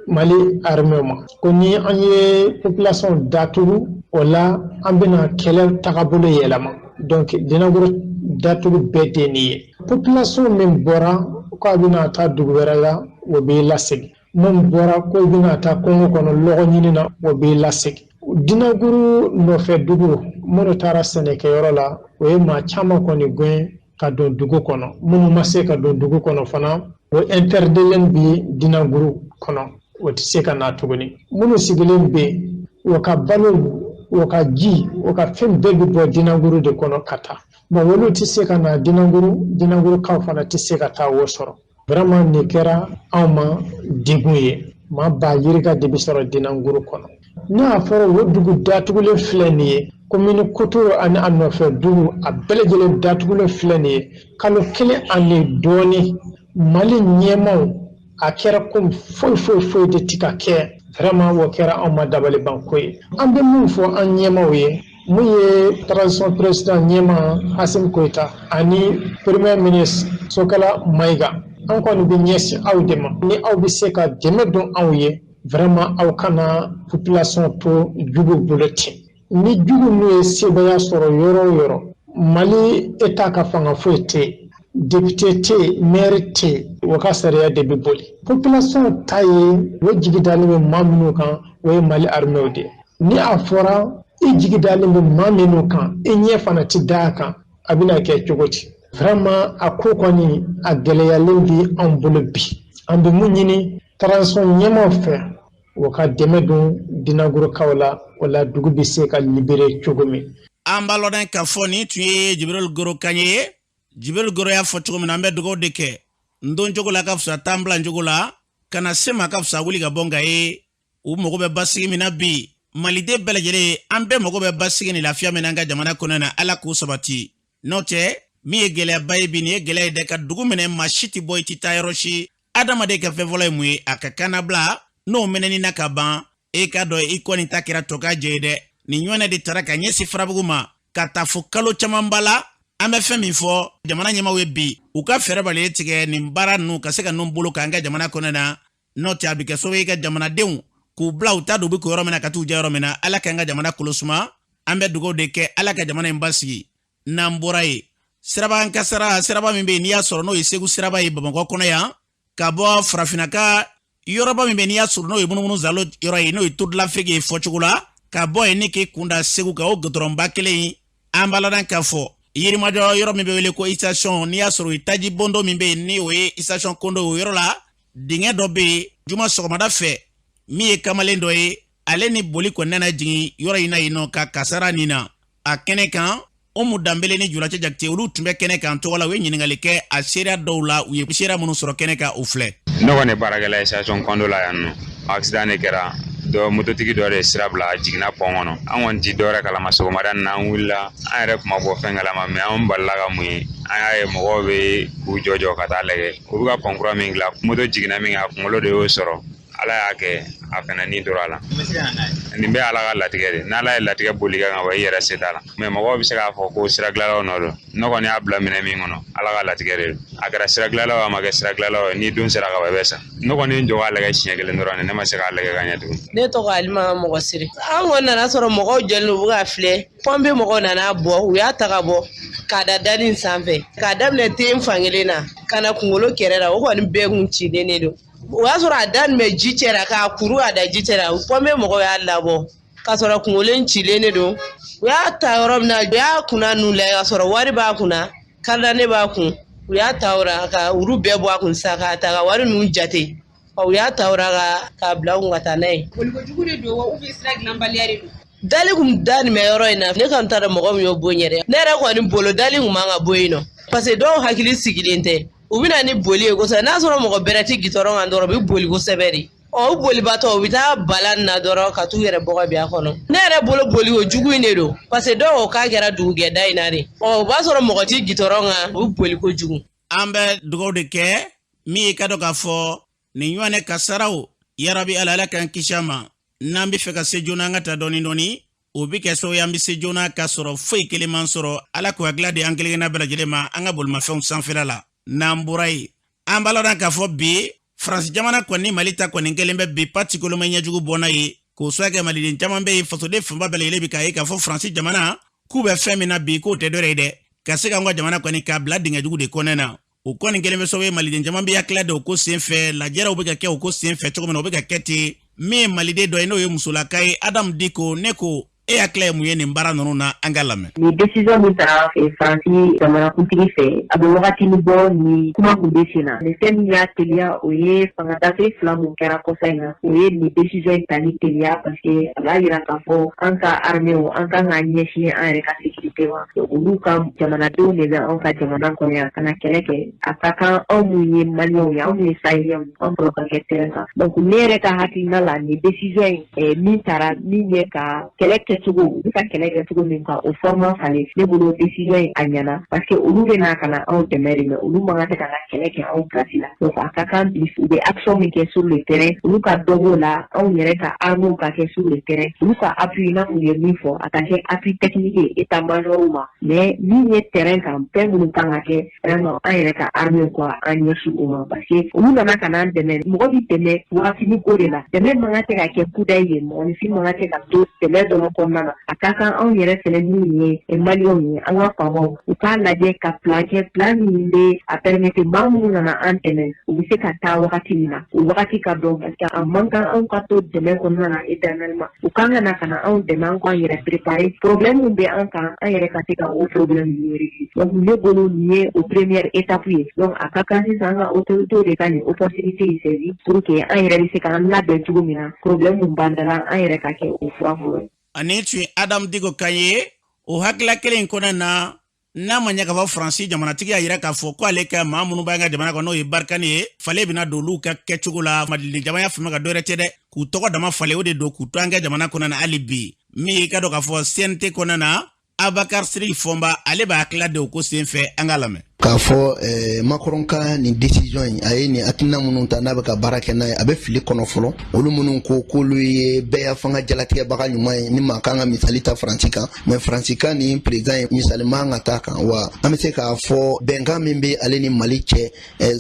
Mali armée ma, ko ni an ye population datugu, o la an bɛna kɛlɛ tagabolo yɛlɛma. Donc Dinanguru datugu bɛɛ tɛ nin ye. Population min bɔra k'a bɛna taa dugu wɛrɛ la, o b'i lasegin. Mun bɔra ko bɛna taa kungo kɔnɔ lɔgɔ ɲini na, o b'i lasegin. Dinanguru nɔfɛ dugu minnu taara sɛnɛkɛyɔrɔ la, o ye maa caman kɔni gɛn. ka don dugu kɔnɔ. Minnu ma se ka don dugu kɔnɔ fana, o interdilen bi Dinanguru kɔnɔ, o tɛ se ka na tuguni. Minnu sigilen bɛ yen, o ka balo, o ka ji, o ka fɛn bɛɛ bɛ bɔ Dinanguru de kɔnɔ ka taa. Bon, olu tɛ se ka na Dinanguru, Dinangurukaw fana tɛ se ka taa o sɔrɔ. Vraiment, nin kɛra anw ma degun ye. Maa ba yirika de bɛ sɔrɔ Dinanguru kɔnɔ. N'a fɔra o dugu datugulen filɛ nin ye, commune Kotoro ani a nɔfɛ dugu a bɛɛ lajɛlen datugulen filɛ nin ye kalo 1 ani dɔɔni. Mali ɲɛmaw, a kɛra komi foyi foyi foyi de ti ka kɛ. Vraiment, o kɛra anw ma dabalibanko ye. An bɛ mun fɔ an ɲɛmaw ye, mun ye transition président ɲɛma Assimi Goïta ani premier ministre Sogɛla Mayiga, an kɔni bɛ ɲɛsin aw de ma. Ni aw bɛ se ka dɛmɛ don anw ye, vraiment, aw kana population to jugu bolo ten. Ni jugu n'u ye sebaaya sɔrɔ yɔrɔ o yɔrɔ, Mali État ka fanga foyi tɛ yen, député tɛ yen, maire tɛ yen, o ka sariya de bɛ boli. Population ta ye, o jigi dalen bɛ maa minnu kan, o ye Mali armée de ye. Ni a fɔra i jigi dalen bɛ maa minnu kan, i ɲɛ fana tɛ da a kan, a bɛna kɛ cogo di? Vraiment, a ko kɔni a gɛlɛyalen bi anw bolo bi. An bɛ mun ɲini transition ɲɛmaaw fɛ, o ka dɛmɛ don Dinagurukaw la, o la dugu bɛ se ka libérer cogo min.
An b'a lɔn k'a fɔ nin tun ye Jibril Goro kan ye. Jibril Goro y'a fɔ cogo min na, an bɛ dugawu de kɛ n don cogo la ka fisa taa n bila cogo la ka na se ma ka fisa wuli ka bɔ. Nka ye u mago bɛ basigi min na bi, Maliden bɛɛ lajɛlen, an bɛɛ mago bɛ basigi ni lafiya min na an ka jamana kɔnɔ na, Ala k'o sabati. N'o tɛ, min ye gɛlɛyaba ye bi, nin ye gɛlɛya ye dɛ, ka dugu minɛ, maa si tɛ bɔ, i tɛ taa yɔrɔ si. Adamaden ka fɛn fɔlɔ ye mun ye? A ka kannabila. N'o mɛnɛni na ka ban, e k'a dɔn i kɔni ta kɛra tɔ ka jɛ ye dɛ. Nin ɲɔgɔnna de taara ka ɲɛsin Farabugu ma ka taa fo kalo camanba la. An bɛ fɛn min fɔ jamana ɲɛmaw ye bi, u ka fɛɛrɛ bali tigɛ nin baara ninnu ka se ka ninnu bolo k'an ka jamana kɔnɔ na. N'o tɛ, a bɛ kɛ sababu ye ka jamanadenw k'u bila u ta don u bɛ ko yɔrɔ min na ka t'u jɛ yɔrɔ min na. Ala k'an ka jamana kolo suma. An bɛ dugawu de kɛ, Ala ka jamana in basigi. N'an bɔra yen, sirabakan kasara, siraba min bɛ yen n'i y'a sɔrɔ n'o ye Segu siraba ye Bamakɔ kɔnɔ yan, ka bɔ farafinna ka yɔrɔba min bɛ n'i y'a sɔrɔ n'o ye munumunu zalo yɔrɔ ye, n'o ye Tour de l'Afrique ye fɔcogo la, ka bɔ yen ni k'i kun da Segu kan, o gudɔrɔnba kelen in, an b'a ladan k'a fɔ Yirimajɔ yɔrɔ min bɛ wele ko station, n'i y'a sɔrɔ o ye taji bondo min bɛ yen, ni o ye station Kondo, o yɔrɔ la dingɛ dɔ bɛ yen. Juma sɔgɔmada fɛ, min ye kamalen dɔ ye, ale ni boli kɔni nana jigin yɔrɔ in na yen nɔ ka kasara nin na a kɛnɛ kan. Umu Danbele ni Julacɛ Jakite, olu tun bɛ kɛnɛ kan tɔgɔ la, u ye ɲininkali kɛ a seereya dɔw la. U ye seereya minnu sɔrɔ kɛnɛ kan, o filɛ.
Ne kɔni ye baarakɛla ye station Kondo la yan nɔ. Accident de kɛra dɔ, mototigi dɔ de ye sira bila, a jiginna pont kɔnɔ. An kɔni ti dɔwɛrɛ kalama. Sɔgɔmada nin na, an wulila, an yɛrɛ kuma bɔ fɛn kalama, mais an balila ka mun ye, an y'a ye mɔgɔw bɛ k'u jɔ jɔ ka taa lajɛ. U bɛ ka pont kura min dilan, moto jiginna min kɛ, a kunkolo de y'o sɔrɔ. Ala y'a kɛ, a fana ni tora a la. Nin bɛɛ Ala ka latigɛ de. N'Ala ye latigɛ boli kan ka bɔ, i yɛrɛ se t'a la. Mais mɔgɔw bɛ se k'a fɔ ko sira dilanlaw nɔ don. Ne kɔni y'a bila minɛ min kɔnɔ, Ala ka latigɛ de don. A kɛra sira dilanlaw, a ma kɛ sira dilanlaw ye, ni don sera ka ban, i bɛ sa. Ne kɔni ye n jɔ k'a lajɛ siɲɛ kelen dɔrɔn de, ne ma se k'a lajɛ ka ɲɛ tugun.
Ne tɔgɔ Alima Mɔgɔ Siri. An kɔni nana sɔrɔ mɔgɔw jɔlen don, u bɛ ka filɛ. Pɔnpe mɔgɔw nana bɔ, u y'a ta ka bɔ k'a da dali in sanfɛ, k'a daminɛ ten fankelen na ka na kunkolo kɛrɛ la. O kɔni bɛɛ kun cilen de don. O y'a sɔrɔ a da nin bɛ ji cɛ k'a kuru a da ji cɛ la. Pɔnpe mɔgɔw y'a labɔ k'a sɔrɔ kunkolo in cilen de don. U y'a ta yɔrɔ min na, u y'a kunna nun lajɛ k'a sɔrɔ wari b'a kunna, carte b'a kun. U y'a ta o la ka olu bɛɛ bɔ a kun sisan, k'a ta ka wari ninnu jate. U y'a ta o la k'a bila u kun ka taa n'a ye.
Bolikojugu de don wa, ou bien sira dilanbaliya de don?
Dali kun da nin bɛ yɔrɔ in na, ne kɔni t'a dɔn mɔgɔ min y'o bon yɛrɛ. Ne yɛrɛ kɔni bolo, dali kun man ka bɔ yen nɔ, parce que dɔw hakili sigilen tɛ, u bɛ na ni boli ye kosɛbɛ. N'a sɔrɔ mɔgɔ bɛrɛ tɛ gitɔrɔn kan dɔrɔn, u bɛ boli kosɛbɛ de. Ɔ, u bolibatɔ, u bɛ taa balan na dɔrɔn ka t'u yɛrɛ bɔgɔ bin a kɔnɔ. Ne yɛrɛ bolo, boli o jugu in de don, parce que dɔw k'a kɛra dugugɛda in na de. Ɔ, o b'a sɔrɔ mɔgɔ tɛ gitɔrɔn kan, u bɛ boli kojugu.
An bɛ dugawu de kɛ min ye ka dɔn k'a fɔ nin ɲɔgɔnɛ kasaraw, yarabi Ala, Ala k'an kisi a ma. N'an bɛ fɛ ka se joona, an ka taa dɔɔni dɔɔni, o bɛ kɛ sababu ye an bɛ se joona k'a sɔrɔ foyi kelen man sɔrɔ. Ala k'o hakilila di an kelen kelenna bɛɛ lajɛlen ma an ka bolimafɛnw sanfɛla la. N'an bɔra yen, an b'a lɔn k'a fɔ bi, Faransi jamana kɔni, Mali ta kɔni kelen bɛ bi particulièrement ɲɛjugu bɔ n'a ye, k'o sababu kɛ maliden caman bɛ yen, fasoden fanba bɛɛ lajɛlen bɛ k'a ye k'a fɔ Faransi jamana k'u bɛ fɛn min na bi, k'o tɛ dɔwɛrɛ ye dɛ, ka se k'an ka jamana kɔni k'a bila dingɛ jugu de kɔnɔna na. O kɔni kelen bɛ sababu ye maliden caman bɛ hakilila da o ko sen fɛ. Lajɛrɛw bɛ ka kɛ o ko sen fɛ cogo min na, o bɛ ka kɛ ten. Min ye maliden dɔ ye, n'o ye musolaka ye, Adamu Diko, ne ko E hakilila ye mun ye nin baara ninnu na? An ka lamɛn.
Nin décision min tara Faransi jamanakuntigi fɛ, a bɛ wagatinin bɔ ni kuma kun bɛ sen na. Nin fɛn min y'a teliya, o ye fanga dafiri fila mun kɛra kɔsa in na, o ye nin décision in tali teliya, parce que a b'a yira k'a fɔ an ka armée, an kan k'an ɲɛsin an yɛrɛ ka sécurité ma. Olu ka jamanadenw de bɛ anw ka jamana kɔnɔ yan ka na kɛlɛ kɛ. A ka kan anw mun ye Maliyɛnw ye, anw mun ye Sahelienw, anw fɔlɔ ka kɛ terrain kan. Donc ne yɛrɛ ka hakilina la, nin décision in min tara, min ye ka kɛlɛ kɛcogo, u bɛ ka kɛlɛ kɛ cogo min ka o format falen, ne bolo décision in a ɲɛna, parce que olu bɛ na ka na anw dɛmɛ de, mais olu man kan tɛ ka na kɛlɛ kɛ anw place la. Donc a ka kan bi, u bɛ action min kɛ sur le terrain, olu ka dɔ b'o la, anw yɛrɛ ka armes ka kɛ sur le terrain, olu ka appui n'a u ye min fɔ, a ka kɛ appui technique ye état major ma. Mais min ye terrain kan, fɛn minnu kan ka kɛ vraiment, an yɛrɛ ka armée ka an ɲɛsin o ma, parce que olu nana ka n'an dɛmɛ. Mɔgɔ bi dɛmɛ wagatinin ko de la. Dɛmɛ man kan tɛ ka kɛ kudayi ye, mɔgɔninfin man kan tɛ ka to dɛmɛ dɔrɔn kɔnɔna na. A ka kan anw yɛrɛ fɛnɛ min ye Maliyɛnw ye, an ka faamaw, u k'a lajɛ ka plan kɛ, plan min bɛ a permettre maa minnu nana an dɛmɛ, u bɛ se ka taa wagati min na, o wagati ka dɔn, parce que a man kan anw ka to dɛmɛ kɔnɔna na éternellement. U kan ka na ka na anw dɛmɛ, an k'an yɛrɛ préparer, problème min bɛ an kan, an yɛrɛ ka se ka o problème ninnu résoudre. Donc ne bolo, nin ye o première étape ye. Donc a ka kan sisan an ka autorités de ka nin opportunité in saisir pour que an yɛrɛ bɛ se k'an labɛn cogo min na, problème min b'an da la, an yɛrɛ ka kɛ o fura fɔlɔ ye.
Ani tun ye Adamu Diko kan ye. O hakilila kelen in kɔnɔ na, n'a ma ɲɛ k'a fɔ Faransi jamanatigi y'a yira k'a fɔ ko ale ka maa minnu b'an ka jamana kɔnɔ, n'o ye Barkhane ye, falen bɛna don olu ka kɛcogo la. Maliden jamana fama ka dɔwɛrɛ tɛ dɛ, k'u tɔgɔ dama falen, o de don k'u to an ka jamana kɔnɔ na hali bi. Min ye, i ka dɔn k'a fɔ CNT kɔnɔ na, Abakar Siriki Fɔnba, ale b'a hakilila de o ko sen fɛ. An k'a lamɛn.
K'a fɔ Macron ka nin décision in, a ye nin hakilina minnu ta, n'a bɛ ka baara kɛ n'a ye, a bɛ fili kɔnɔ fɔlɔ. Olu minnu ko k'olu ye bɛɛ ya fanga jalatigɛbaga ɲuman ye, ni maa kan ka misali ta Faransi kan, mais Faransi kan nin président ye, misali man ka ta kan wa. An bɛ se k'a fɔ bɛnkan min bɛ ale ni Mali cɛ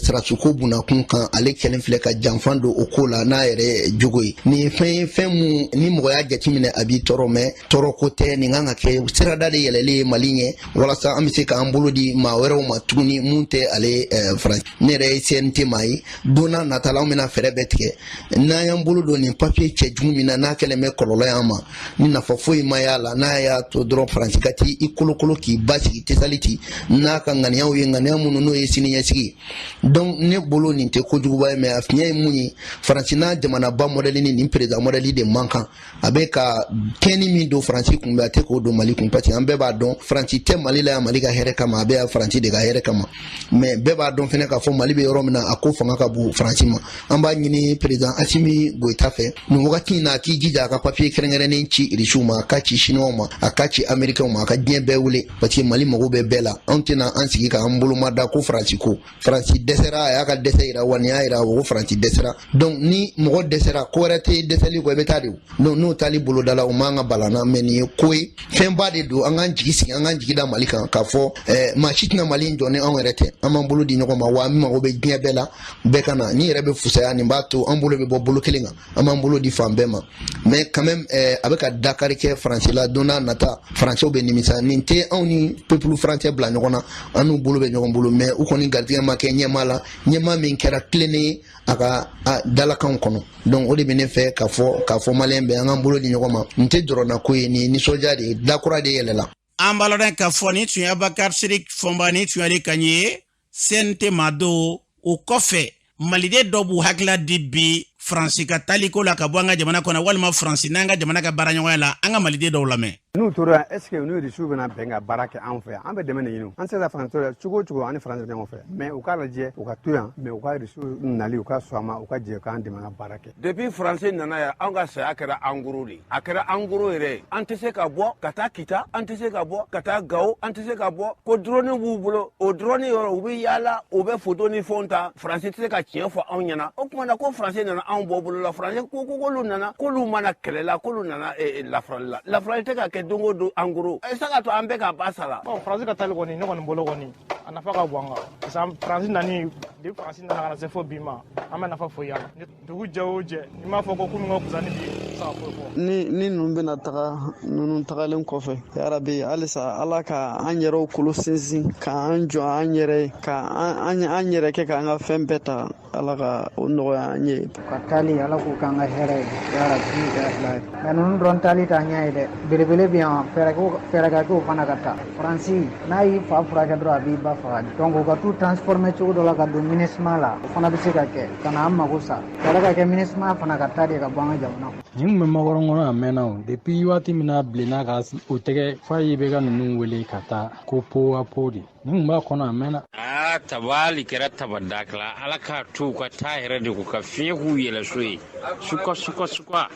sirasuko bunakun kan, ale kɛlen filɛ ka janfan don o ko la n'a yɛrɛ jogo ye. Nin ye fɛn ye, fɛn mun ni mɔgɔ y'a jateminɛ, a b'i tɔɔrɔ, mais tɔɔrɔ ko tɛ. Nin kan ka kɛ sirada de yɛlɛlen ye Mali ɲɛ, walasa an bɛ se k'an bolo di maa wɛrɛw ma tuguni mun tɛ ale Faransi. Ne yɛrɛ ye CNT maa ye. Don n'a nata la, anw bɛna fɛɛrɛ bɛɛ tigɛ n'an y'an bolo don nin papiye cɛjugu min na, n'a kɛlen bɛ kɔlɔlɔ y'an ma, ni nafa foyi ma y'a la. N'a y'a to dɔrɔn Faransi ka t'i i kolokolo k'i basigi Tesaliti n'a ka ŋaniyaw ye, ŋaniya minnu n'o ye sini ɲɛsigi ye. Donc ne bolo, nin tɛ kojuguba ye, mais a fiɲɛ ye mun ye, Faransi n'a jamanaba mɔdɛli ni nin président mɔdɛli de man kan. A bɛ ka kɛni min don Faransi kun bɛ, a tɛ k'o don Mali kun, parce que an bɛɛ b'a dɔn Faransi tɛ Mali la yan Mali ka hɛrɛ kama, a bɛ yan Faransi de ka hɛrɛ kama. Mais bɛɛ b'a dɔn fɛnɛ k'a fɔ Mali bɛ yɔrɔ min na, a ko fanga ka bon Faransi ma. An b'a ɲini président Asimi Goyita fɛ nin wagati in na, a k'i jija a ka papiye kɛrɛnkɛrɛnnen ci Irisiw ma, a ka ci Siniwaw ma, a ka ci Américains ma, a ka diɲɛ bɛɛ wele, parce que Mali mago bɛ bɛɛ la. Anw tɛna an sigi k'an boloma da ko Faransi ko Faransi dɛsɛra. A y'a ka dɛsɛ yira wa, nin y'a yira ko Faransi dɛsɛra. Donc ni mɔgɔ dɛsɛra, ko wɛrɛ tɛ dɛsɛli kɔ, i bɛ taa de. Donc n'o taali boloda la, o man ka balan na. Mais nin ye ko ye, fɛnba de don. An k'an jigi sigi, an k'an jigi da Mali kan, k'a fɔ maa si tɛna Mali in jɔ ni anw yɛrɛ tɛ. An b'an bolo di ɲɔgɔn ma wa, an mago bɛ diɲɛ bɛɛ la, bɛɛ ka na. Ni yɛrɛ bɛ fusaya, nin b'a to an bolo bɛ bɔ bolo kelen kan, an b'an bolo di fan bɛɛ ma. Mais quand même, a bɛ ka dakari kɛ Faransi la. Don n'a nata, Faransɛw bɛ nimisa. Nin tɛ anw ni peuple français bila ɲɔgɔn na, an n'u bolo bɛ ɲɔgɔn bolo, mais u kɔni garijɛgɛ ma kɛ ɲɛmaa la, ɲɛmaa min kɛra tilennen ye a ka dalakanw kɔnɔ. Donc o de bɛ ne fɛ k'a fɔ Maliyɛn bɛɛ, an k'an bolo di ɲɔgɔn ma. Nin tɛ jɔrɔna ko ye, nin ye nisɔndiya de ye, dakura de yɛlɛla.
An b'a lɔn k'a fɔ nin tun ye Abakar Sirik Fɔnba, nin tun y'ale kan ye CNT ma don. O kɔfɛ, Maliden dɔ b'u hakilila di bi Faransi ka taliko la ka bɔ an ka jamana kɔnɔ, walima Faransi n'an ka jamana ka baaraɲɔgɔnya la. An ka Maliden dɔw lamɛn.
N'u tora yan, est ce que n'u Rusiw bɛna bɛn ka baara kɛ anw fɛ yan? An bɛ dɛmɛ de ɲini. An tɛ se ka Faransi to yan cogo o cogo, an ni Faransi bɛ ɲɔgɔn fɛ, mais u k'a lajɛ u ka to yan, mais u ka Rusiw nali, u ka sɔn a ma, u ka jɛ k'an dɛmɛ ka baara kɛ.
Depuis Faransi nana yan, an ka saya kɛra en gros de, a kɛra en gros yɛrɛ ye. An tɛ se ka bɔ ka taa Kita, an tɛ se ka bɔ ka taa Gawo, an tɛ se ka bɔ ko drone b'u bolo. O drone yɔrɔ, u bɛ yaala, u bɛ photo ni fɛnw ta. Faransi tɛ se ka tiɲɛ fɔ anw ɲɛna. O tuma na ko Faransi nana anw bɔ bolo la. Faransi ko k'olu nana, k'olu mana kɛlɛ la, k'olu nana lafarali la. Lafarali tɛ ka kɛ don o don en gros. Sa ka to an bɛɛ ka ba sara.
Bon, Faransi ka taali kɔni, ne kɔni bolo kɔni, a nafa ka bon an kan, parce que Faransi nani, depuis Faransi nana ka na se fo bi ma, an bɛ nafa foyi y'a la. Dugu jɛ o jɛ, i m'a fɔ ko kunun ka fisa ni bi ye.
tɛ se ka foyi fɔ.
Ni ninnu bɛna taga, ninnu tagalen kɔfɛ, yarabi halisa Ala ka an yɛrɛw kolo sinsin, k'an jɔ an yɛrɛ ye, ka an yɛrɛ kɛ k'an ka fɛn bɛɛ ta, Ala ka o nɔgɔya an ye.
Ka taali Ala k'o k'an ka hɛrɛ ye, yarabi yarabi. Mɛ ninnu dɔrɔn taali t'an ɲɛ ye dɛ, belebele bɛ yan, fɛɛrɛ ka kɛ o fana ka taa. Faransi n'a y'i fa furakɛ dɔrɔn a b'i ba faga, donc u ka t'u transformer cogo dɔ la ka don MINUSMA la, o fana bɛ se ka kɛ ka na an mago sa. Fɛɛrɛ ka kɛ MINUSMA fana ka taa de ka bɔ an ka jamana kɔnɔ.
Nin tun bɛ Macron kɔnɔ a mɛnna o, depuis waati min na bilenna ka o tɛgɛ f'a ye bɛ ka ninnu wele ka taa ko po a po de. Nin tun b'a kɔnɔ a mɛnna.
Aa tabali kɛra tabadakila, Ala k'a to u ka taa yɛrɛ de k'u ka fiɲɛ k'u yɛlɛ so ye. Suka suka suka.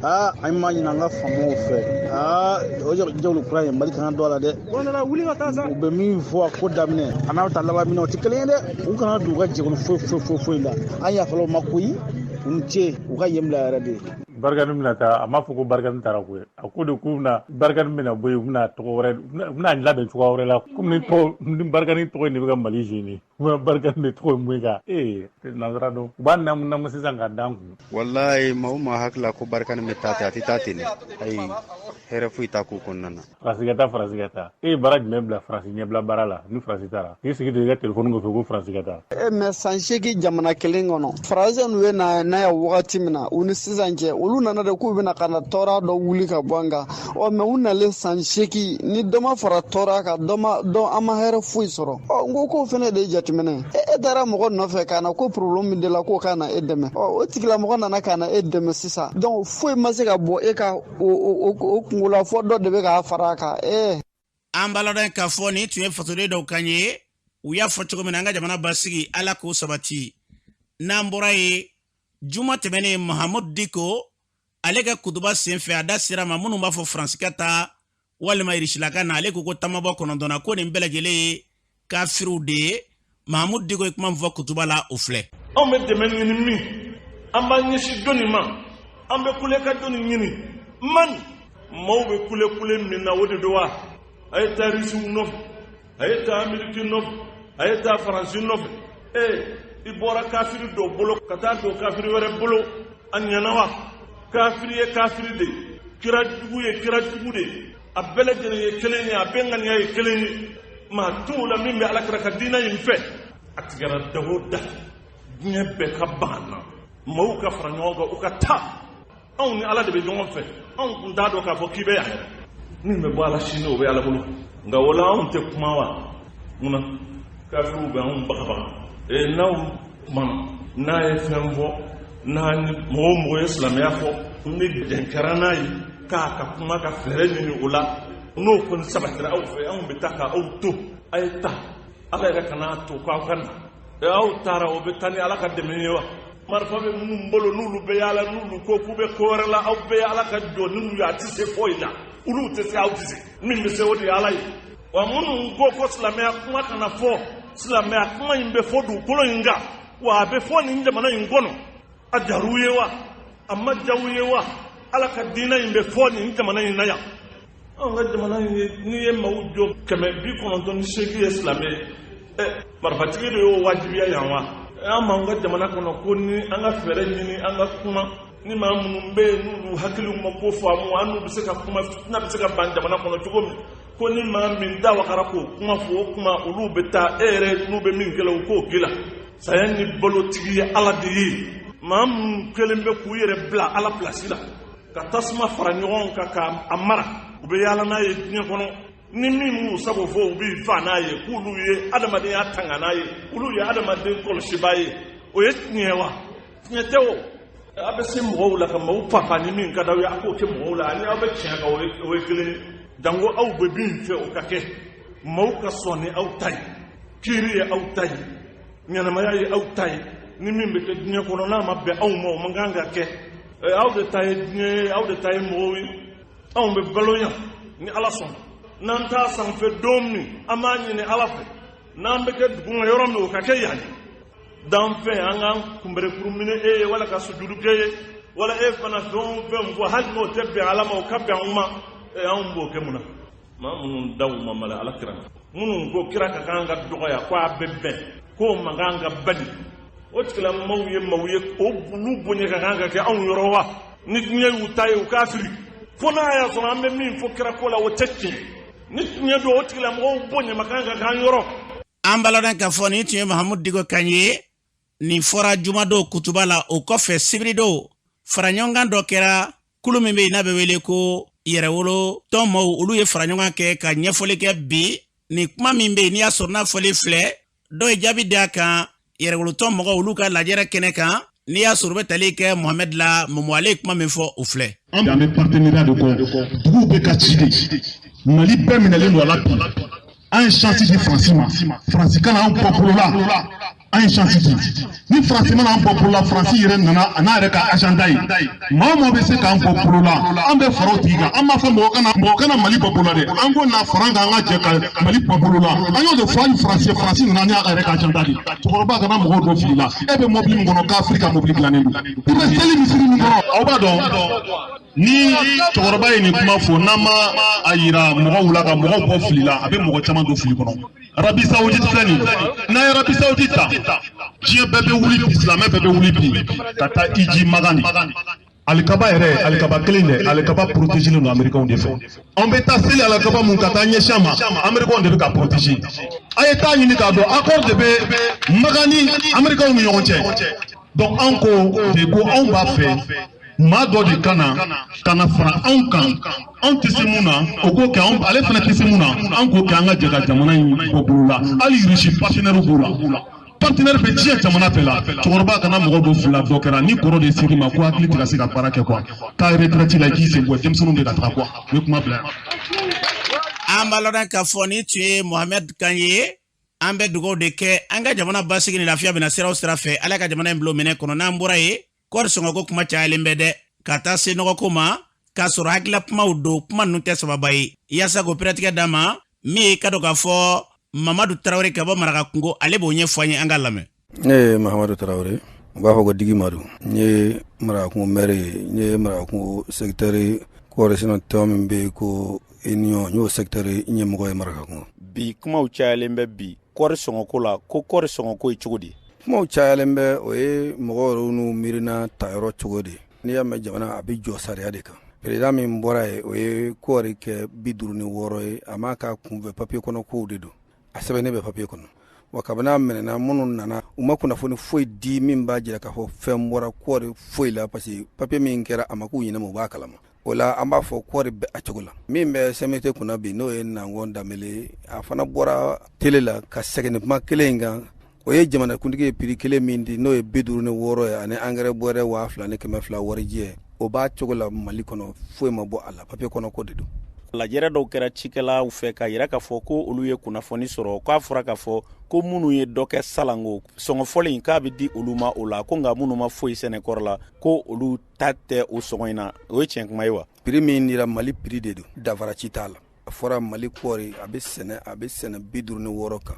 Aa an m'a ɲini an ka faamaw fɛ, aa o jɛkulu kura in Mali kana don a la dɛ.
Wuli ka taa sa.
U bɛ min fɔ a ko daminɛ a n'a bɛ taa laban min na o tɛ kelen ye dɛ. U kana don u ka jɛkulu foyi foyi foyi foyi la. An yafala u ma koyi, u ni ce, u ka yen bila yɛrɛ de.
Barikani bɛna taa, a m'a fɔ ko Barikani taara koyi, a ko de k'u bɛna Barikani bɛna bɔ yen, u bɛna tɔgɔ wɛrɛ, u bɛna labɛn cogoya wɛrɛ la, komi ni Barikani tɔgɔ in de bɛ ka Mali gêner, u bɛna Barikani de tɔgɔ in bɔ yen ka nansara dɔn, u b'a namu namu sisan k'a d'an kun.
Walayi maa o maa hakili la ko Barikani bɛ taa ten, a tɛ taa ten dɛ, ayi hɛrɛ foyi t'a ko kɔnɔna na.
Faransi ka taa, Faransi ka taa, e ye baara jumɛn bila Faransi ɲɛbila baara la ni Faransi taara? K'i sigi to i ka telefɔni kɔfɛ ko Faransi ka taa.
Mɛ san 8 jamana kelen kɔnɔ, Faransi n'u ye na yan wagati min na, u ni sisan cɛ, olu nana de k'u bɛna ka na tɔɔrɔ dɔ wuli ka bɔ an kan. Ɔ mɛ u nalen san 8 ni dɔ ma fara tɔɔrɔ kan, dɔ ma dɔn, an ma hɛrɛ foyi sɔrɔ. Ɔ n ko k'o fana de ye jateminɛ ye. E taara mɔgɔ nɔfɛ ka na ko problème min de la k'o ka na e dɛmɛ. Ɔ o tigilamɔgɔ nana ka na e dɛmɛ sisan. Donc foyi ma se ka bɔ e ka o kungo la fɔ dɔ de bɛ k'a fara a kan.
An b'a ladɔn k'a fɔ nin tun ye fasoden dɔw kan ye, u y'a fɔ cogo min na an ka jamana basigi, Ala k'o sabati. N'an bɔra yen, juma tɛmɛnen Mahamudu Diko ale ka kutuba senfɛ a da sera ma minnu b'a fɔ Faransi ka taa walima Irisila ka na, ale ko ko tamabɔ 9 na ko nin bɛɛ lajɛlen ye kafiriw de ye. Mahamudu Diko ye kuma min fɔ kutuba la, o filɛ.
Anw bɛ dɛmɛ ɲini min, an b'an ɲɛsin jɔnni ma, an bɛ kule ka jɔnni ɲini, man maaw bɛ kule kule min na o de don wa? A ye taa Irisiw nɔfɛ, a ye taa Ameriki nɔfɛ, a ye taa Faransi nɔfɛ. I bɔra kafiri dɔ bolo ka taa don kafiri wɛrɛ bolo, a ɲɛna wa? Kafiri ye kafiri de ye, kira jugu ye kira jugu de ye, a bɛɛ lajɛlen ye kelen ye, a bɛɛ ŋaniya ye kelen ye. Maa t'o la min bɛ Ala kira ka diinɛ in fɛ. A tigɛra da o da, diɲɛ bɛɛ ka ban a na, maaw ka fara ɲɔgɔn kan u ka taa. Anw ni Ala de bɛ ɲɔgɔn fɛ, anw kun t'a dɔn k'a fɔ k'i bɛ yan yɛrɛ. Min bɛ bɔ Ala sini o bɛ Ala bolo, nka o la anw tɛ kuma wa? Munna kafiriw bɛ anw bagabaga? N'aw kumana, n'a ye fɛn fɔ, n'a ni mɔgɔ o mɔgɔ ye silamɛya fɔ, ni jɛn kɛra n'a ye k'a ka kuma ka fɛɛrɛ ɲini o la, n'o kɔni sabatira aw fɛ, anw bɛ taa k'aw to, a ye taa. Ala yɛrɛ kan'a to k'aw ka na. Aw taara, o bɛ taa ni Ala ka dɛmɛ ye wa? Marifa bɛ minnu bolo n'olu bɛ yaala, n'olu ko k'u bɛ ko wɛrɛ la, aw bɛɛ ye Ala ka jɔ n'olu ye, a tɛ se foyi la. Olu tɛ se, aw tɛ se. Min bɛ se o de ye Ala ye. Wa minnu ko ko silamɛya kuma kana fɔ, silamɛya kuma in bɛ fɔ dugukolo in kan, wa a bɛ fɔ nin jamana in kɔnɔ. A diyar'u ye wa? A ma diya u ye wa? Ala ka diinɛ in bɛ fɔ nin jamana in na yan. Anw ka jamana in ye, n'i ye maaw jɔ 198 ye silamɛ ye, marifatigi de y'o wajibiya yan wa? An m'anw ka jamana kɔnɔ ko ni an ka fɛɛrɛ ɲini, an ka kuma ni maa minnu bɛ yen n'olu hakiliw ma ko faamu, an n'u bɛ se ka kuma, fitina bɛ se ka ban jamana kɔnɔ cogo min, ko ni maa min da wagara k'o kuma fɔ, o kuma olu bɛ taa e yɛrɛ n'u bɛ min kɛlɛ u k'o k'i la. Saya ni balotigi ye Ala de ye. Maa minnu kɛlen bɛ k'u yɛrɛ bila Ala pilasi la, ka tasuma fara ɲɔgɔn kan k'a mara, u bɛ yaala n'a ye diɲɛ kɔnɔ. Ni min m'u sago fɔ, u b'i fa n'a ye, k'olu ye adamadenya tanga n'a ye, olu ye adamaden kɔlɔsibaa ye. O ye tiɲɛ wa? Tiɲɛ tɛ o. A bɛ se mɔgɔw la ka maaw papa ni min ka d'aw ye, a k'o kɛ mɔgɔw la, ani aw bɛ tiɲɛ kan, o ye kelen ye. Janko aw bɛ min fɛ o ka kɛ, maaw ka sɔn ni aw ta ye, kiiri ye aw ta ye, ɲɛnamaya ye aw ta ye. Ni min bɛ kɛ diɲɛ kɔnɔ n'a ma bɛn aw ma, o man kan ka kɛ. Aw de ta ye diɲɛ ye, aw de ta ye mɔgɔw ye. Anw bɛ balo yan ni Ala sɔnna. N'an t'a sanfɛ don min, an b'a ɲini Ala fɛ. N'an bɛ kɛ duguma yɔrɔ min, o ka kɛ yan ye. Danfɛn an k'an kunberekuru minɛ e ye, wala ka sujudu kɛ ye, wala e fana fɛn o fɛn fɔ, hali n'o tɛ bɛn Ala ma, o ka bɛn anw ma. Anw b'o kɛ mun na? Maa minnu daw ma mali Ala kira, minnu ko kira ka kan ka dɔgɔya, ko a bɛ bɛn, k'o man kan ka bali, o tigilamɔgɔw ye maaw ye, o olu bonya ka kan ka kɛ anw yɔrɔ wa? Ni diɲɛ y'u ta ye, u k'a fili. Fo n'a y'a sɔrɔ an bɛ min fɔ kira ko la, o tɛ tiɲɛ. Ni tiɲɛ don, o tigilamɔgɔw bonya ma kan ka k'an yɔrɔ.
An b'a ladɔn k'a fɔ nin tun ye Mahamudu Diko kan ye. Nin fɔra jumadon kutuba la. O kɔfɛ, sibiridon, faraɲɔgɔnkan dɔ kɛra. Kulu min bɛ yen n'a bɛ wele ko Yɛrɛwolo tɔn maaw, olu ye faraɲɔgɔn kɛ ka ɲɛfɔli kɛ bi. Nin kuma min bɛ yen, n'i y'a sɔrɔ n'a fɔli filɛ, dɔw ye jaabi di a kan. Yɛrɛwolo tɔn mɔgɔw, olu ka lajɛrɛ kɛnɛ kan, n'i y'a sɔrɔ u bɛ tali kɛ Mohamɛd la, Momo, ale ye kuma min fɔ, o filɛ.
An bɛ partenariat de kɔ. Duguw bɛ ka ci de, Mali bɛɛ minɛlen don a la bi. An ye chance di Faransi ma, Faransi kana an bɔ bolo la. An ye chance di, ni Faransi mana an bɔ bolo la, Faransi yɛrɛ nana a n'a yɛrɛ ka agenda ye. Maa o maa bɛ se k'an bɔ bolo la, an bɛ fara o tigi kan. An m'a fɔ mɔgɔ kana Mali bɔ bolo la dɛ. An ko na fara an kan, an ka jɛ ka Mali bɔ bolo la. An y'o de fɔ hali Faransi ye. Faransi nana n'a yɛrɛ ka agenda de. Cɛkɔrɔba, kana mɔgɔw dɔ fili la. E bɛ mɔbili min kɔnɔ, k'Afirika mɔbili dilannen don, i bɛ seli misiri min kɔnɔ. Aw b'a dɔn, ni cɛkɔrɔba ye nin kuma fɔ, n'an ma a yira mɔgɔw la ka mɔgɔw bɔ fili la, a bɛ mɔgɔ caman don fili kɔnɔ. Arabie Saoudite filɛ nin, n'an ye Arabie Saoudite ta, diɲɛ bɛɛ bɛ wuli bi, silamɛ bɛɛ bɛ wuli bi ka taa iji Makan de. Alikaba yɛrɛ, alikaba kelen dɛ, alikaba protégelen don Américains de fɛ. An bɛ taa seli alikaba mun ka taa ɲɛsin a ma, Américains de bɛ ka protéger. A ye taa ɲini k'a dɔn, accord de bɛ Makan ni Américains ni ɲɔgɔn cɛ. Donc an ko de ko anw b'a fɛ maa dɔ de ka na ka na fara anw kan. Anw tɛ se mun na, o k'o kɛ, ale fana tɛ se mun na, an k'o kɛ, an ka jɛ ka jamana in bɔ bolo la. Hali Russie partenaire b'o la, partenaire bɛ diɲɛ jamana bɛɛ la. Cɛkɔrɔba, kana mɔgɔ dɔ fila dɔ kɛra ni kɔrɔ de ser'i ma ko hakili tɛ ka se ka baara kɛ quoi. Taa retraite la, i k'i sen bɔ denmisɛnninw bɛ ka taga quoi. N bɛ kuma bila yan.
An b'a ladɔn k'a fɔ nin tun ye Mohamɛd kan ye. An bɛ dugawu de kɛ an ka jamana basigi ni lafiya bɛna siraw sira fɛ. Ala ka jamana in bila minɛ kɔnɔ. N'an bɔra yen, kɔɔri sɔngɔko kuma cayalen bɛ dɛ, ka taa se nɔgɔko ma, k'a sɔrɔ hakilila kumaw don. Kuma ninnu tɛ sababa ye. Yaasa k'o pɛrɛtigɛ d'a ma, min ye ka dɔn k'a fɔ Mamadu Tarawele ka bɔ Maraka kungo, ale b'o ɲɛfɔ an ye. An ka lamɛn.
Ne ye Mahamadu Tarawele, u b'a fɔ ko Digi Madu. N ye Marakakungo maire ye, n ye Marakakungo secteur kɔɔri sɛnɛ tɔn min bɛ yen ko Union, n y'o secteur ɲɛmɔgɔ ye Marakakungo.
Bi kumaw cayalen bɛ bi kɔɔri sɔngɔko la, ko kɔɔri sɔngɔko ye cogo di?
Kumaw cayalen bɛ, o ye mɔgɔw yɛrɛ n'u miirina tayɔrɔ cogo de. N'i y'a mɛn jamana, a bɛ jɔ sariya de kan. Président min bɔra yen, o ye kɔɔri kɛ 56 ye. A m'a k'a kunfɛ, papiye kɔnɔ kow de don, a sɛbɛnnen bɛ papiye kɔnɔ. Wa kabini a minɛna, minnu nana, u ma kunnafoni foyi di min b'a jira k'a fɔ fɛn bɔra kɔɔri foyi la, parce que papiye min kɛra, a ma k'u ɲɛnama, u b'a kalama. O la an b'a fɔ kɔɔri bɛ a cogo la. Min bɛ CMDT kunna bi, n'o ye Nangɔn Danbele, a fana bɔra tele la ka segin ni kuma kelen in kan. O ye jamanakuntigi ye prix kelen min di, n'o ye 56 ye, ani angɛrɛ bɔrɛ 2200 warijɛ, o b'a cogo la Mali kɔnɔ, foyi ma bɔ a la, papiye kɔnɔ ko de don.
Lajɛrɛ dɔw kɛra cikɛlaw fɛ k'a yira k'a fɔ ko olu ye kunnafoni sɔrɔ, k'a fɔra k'a fɔ ko minnu ye dɔ kɛ salango, sɔngɔ fɔlen k'a bɛ di olu ma o la, ko nka minnu ma foyi sɛnɛ kɔɔri la, ko olu ta tɛ o sɔngɔ in na. O ye tiɲɛ kuma ye wa?
Prix min dira, Mali prix de don, danfara ci t'a la. A fɔra Mali kɔɔri a bɛ sɛnɛ 56 kan.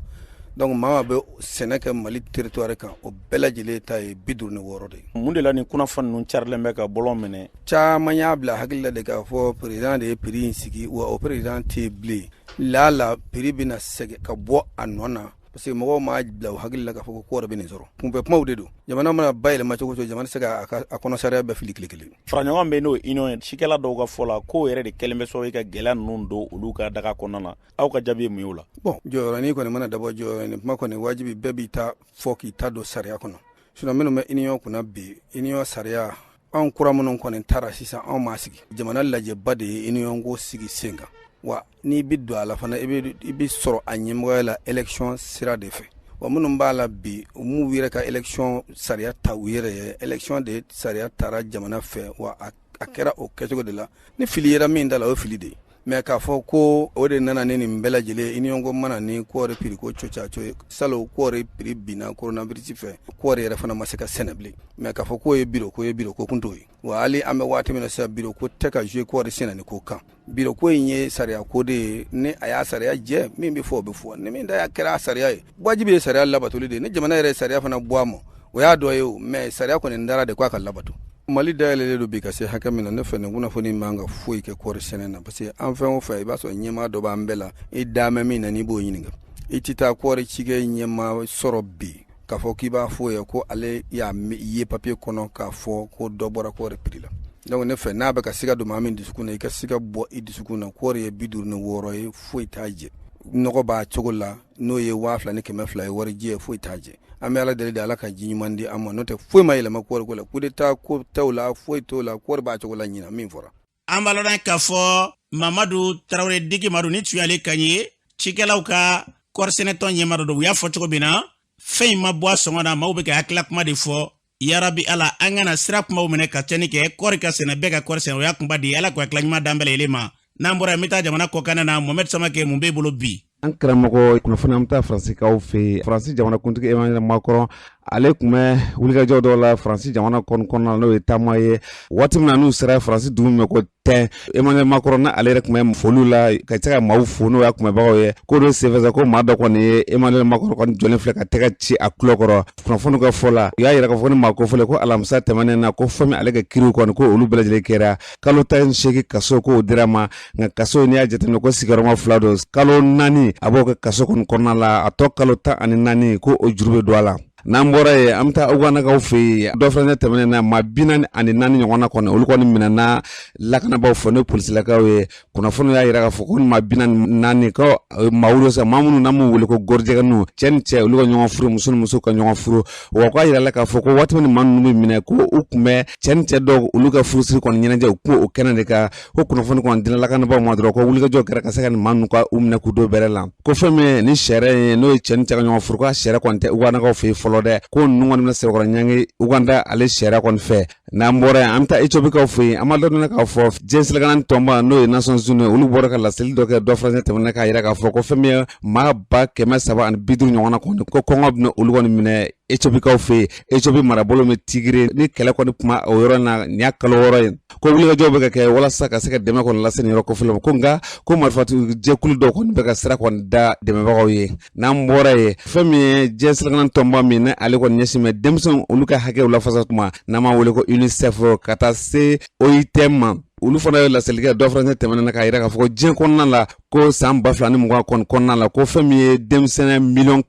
Donc maa bɛ sɛnɛ kɛ Mali territoire kan, o bɛɛ lajɛlen ta ye 56 de ye.
Mun de la ni kunnafoni ninnu carilen bɛ ka bɔlɔn minɛ?
Caman y'a bila hakili la de k'a fɔ président de ye prix in sigi. Wa o président tɛ bilen la la, prix bɛna sɛgɛ ka bɔ a nɔ na, parce que mɔgɔw m'a bila u hakili la k'a fɔ ko kɔɔri bɛ nin sɔrɔ. Kunfɛ kumaw de don. Jamana mana bayɛlɛma cogo o cogo, jamana tɛ se ka a kɔnɔ sariya bɛɛ fili tile kelen.
Faraɲɔgɔn bɛ n'o union ye, cikɛla dɔw ka fɔ la k'o yɛrɛ de kɛlen bɛ sababu ye ka gɛlɛya ninnu don olu ka daga kɔnɔna na. Aw ka jaabi ye mun ye o la?
Bon, jɔyɔrɔnin kɔni mana dabɔ, jɔyɔrɔnin kuma kɔni, wajibi bɛɛ b'i ta fɔ k'i ta don sariya kɔnɔ. Sinon minnu bɛ union kunna bi, union sariya, anw kura minnu kɔni taara sisan, anw m'a sigi. Jamana lajɛba de ye union ko sigi sen kan. Wa n'i bɛ don a la fana, i bɛ sɔrɔ a ɲɛmɔgɔya la élection sira de fɛ. Wa minnu b'a la bi, u m'u yɛrɛ ka élection sariya ta u yɛrɛ ye, élection de sariya taara jamana fɛ. Wa a kɛra o kɛcogo de la. Ni fili yera min da la, o ye fili de ye. Mais k'a fɔ ko o de nana ni nin bɛɛ lajɛlen, union ko mana ni kɔɔri prix ko cocaco ye, salon kɔɔri prix binna coronavirus fɛ, kɔɔri yɛrɛ fana ma se ka sɛnɛ bilen. Mais k'a fɔ k'o ye bureau ko ye, bureau ko kun t'o ye. Wa hali an bɛ waati min na sisan, bureau ko tɛ ka jouer kɔɔri sɛnɛni ko kan. Bureau ko in ye sariya ko de ye. Ni a y'a sariya jɛ, min bɛ fɔ, o bɛ fɔ. Ni min da kɛra a sariya ye, wajibi ye sariya labatoli de ye. Ni jamana yɛrɛ ye sariya fana bɔ a ma, o y'a dɔ ye o. Mais sariya kɔni dara de k'a ka labato. Mali dayɛlɛlen don bi ka se hakɛ min na, ne fɛ nin kunnafoni man ka foyi kɛ kɔɔri sɛnɛ na, parce que an fɛn o fɛn, i b'a sɔrɔ ɲɛmaa dɔ b'an bɛɛ la, i damɛ min na, n'i b'o ɲininka, i tɛ taa kɔɔri cikɛ ɲɛmaa sɔrɔ bi k'a fɔ k'i b'a fɔ ye ko ale y'a ye papiye kɔnɔ k'a fɔ ko dɔ bɔra kɔɔri prix la. Donc ne fɛ, n'a bɛ ka siga don maa min dusukun na, i ka siga bɔ i dusukun na. Kɔɔri ye 56 ye, foyi t'a jɛ. Nɔgɔ b'a cogo la, n'o ye 2200 ye, warijɛ foyi t'a jɛ. An bɛ Ala deli de, Ala ka ji ɲuman di an ma. N'o tɛ, foyi ma yɛlɛma kɔɔri ko la. Coup d'état ko t'o la, foyi t'o la. Kɔɔri b'a cogo la ɲinan min fɔra.
An b'a lɔn k'a fɔ Mamadu Tarawele Digi Madu ni tun y'ale kan ye, cikɛlaw ka kɔɔrisɛnɛtɔn ɲɛmaa dɔ don. U y'a fɔ cogo min na, fɛn in ma bɔ a sɔngɔ na, maaw bɛ ka hakilila kuma de fɔ. Yarabi Ala, an kana sira kumaw minɛ ka tiɲɛni kɛ. Kɔɔri ka sɛnɛ, bɛɛ ka kɔɔri sɛnɛ, o y'a kunba de ye. Ala k'o hakilila ɲuman d'an bɛɛ lajɛlen ma. N'an bɔra yen, n bɛ taa jamana kɔkanna na. Mohamɛd Samakɛ, mun b'e bolo bi?
An karamɔgɔ, kunnafoni, an bɛ taa Faransikaw fɛ yen. Faransi jamanakuntigi Emmanuel Macron, ale tun bɛ wulikajɔ dɔw la Faransi jamana kɔni kɔnɔna, n'o ye taama ye. Waati min na n'u sera Faransi dugu min ko tɛn, Emmanuel Macron na, ale yɛrɛ tun bɛ foliw la ka se ka maaw fo, n'o y'a kunbɛbagaw ye. K'o de senfɛ, ko maa dɔ kɔni ye Emmanuel Macron kɔni jɔlen filɛ ka tɛgɛ ci a tulo kɔrɔ. Kunnafoniw ka fɔ la, u y'a yira k'a fɔ ni maa kofɔlen ko alamisa tɛmɛnen na, ko fɛn min ale ka kiriw kɔni, ko olu bɛɛ lajɛlen kɛra kalo 18 kaso, k'o dira ma. Nka kaso, n'i y'a jateminɛ ko sigiyɔrɔma fila don, kalo 4 a b'o kɛ kaso kɔni kɔnɔna la, a tɔ kalo 14 ko o juru bɛ don a la. N'an bɔra yen, an bɛ taa Ugandakaw fɛ yen. Dɔ fana tɛmɛnen na, maa 44 ɲɔgɔnna kɔni, olu kɔni minɛna lakanabaaw fɛ, n'o polisilakaw ye. Kunnafoniw y'a yira k'a fɔ ko maa 44 ko maa wolo sa, maa minnu n'an b'u wele ko gɔrijɛgɛninw, cɛ ni cɛ olu ka ɲɔgɔn furu, muso ni muso ka ɲɔgɔn furu. Wa k'a yirala k'a fɔ ko waati min maa ninnu bɛ minɛ, ko u tun bɛ cɛ ni cɛ dɔw olu ka furusiri kɔni ɲɛnajɛ, u kun o kɛnɛ de kan. Ko kunnafoni kɔni dila lakanabaaw ma dɔrɔn, ko wulikajɔ kɛra ka se ka nin maa ninnu ka u minɛ k'u don bɛrɛ la. Ko fɛn min ni sariya ye, n'o ye cɛ ni cɛ ka ɲɔgɔn furu, k'a sariya kɔni tɛ Ugandakaw fɛ yen fɔlɔ dɛ, ko ninnu kɔni bɛna sɛbɛkɔrɔ ɲangi Uganda ale sariya kɔni fɛ. N'an bɔra yen, an bɛ taa Etiopikaw fɛ yen. An b'a dɔn k'a fɔ diɲɛ seleke tɔnba, n'o ye Nations Unies, olu bɔra ka laseli dɔ kɛ dɔ farancɛ tɛmɛnen, k'a yira k'a fɔ ko fɛn min ye maa 350 ɲɔgɔnna kɔni, ko kɔngɔ bɛna olu kɔni minɛ Etiopikaw fɛ yen, Etiopi marabolo min Tigre ni kɛlɛ kɔni kuma o yɔrɔ na nin y'a kalo 6 ye. Ko wulikajɔw bɛ ka kɛ walasa ka se ka dɛmɛ kɔni lase nin yɔrɔ kofɔlen ma. Ko nka ko marifatigi jɛkulu dɔw kɔni bɛ ka sira kɔni da dɛmɛbagaw ye. N'an bɔra yen, fɛn min ye diɲɛ seleke tɔnba min ni ale kɔni ɲɛsin bɛ denmisɛnw olu ka hakɛw lafasa tuma, n'an b'a wele ko UNICEF, ka taa se OIT ma, olu fana ye laseli kɛ dɔ farancɛ tɛmɛnen na, k'a yira k'a fɔ ko diɲɛ kɔnɔna la, ko san 2020 kɔni kɔnɔna la, ko fɛn min ye denmisɛnnin 160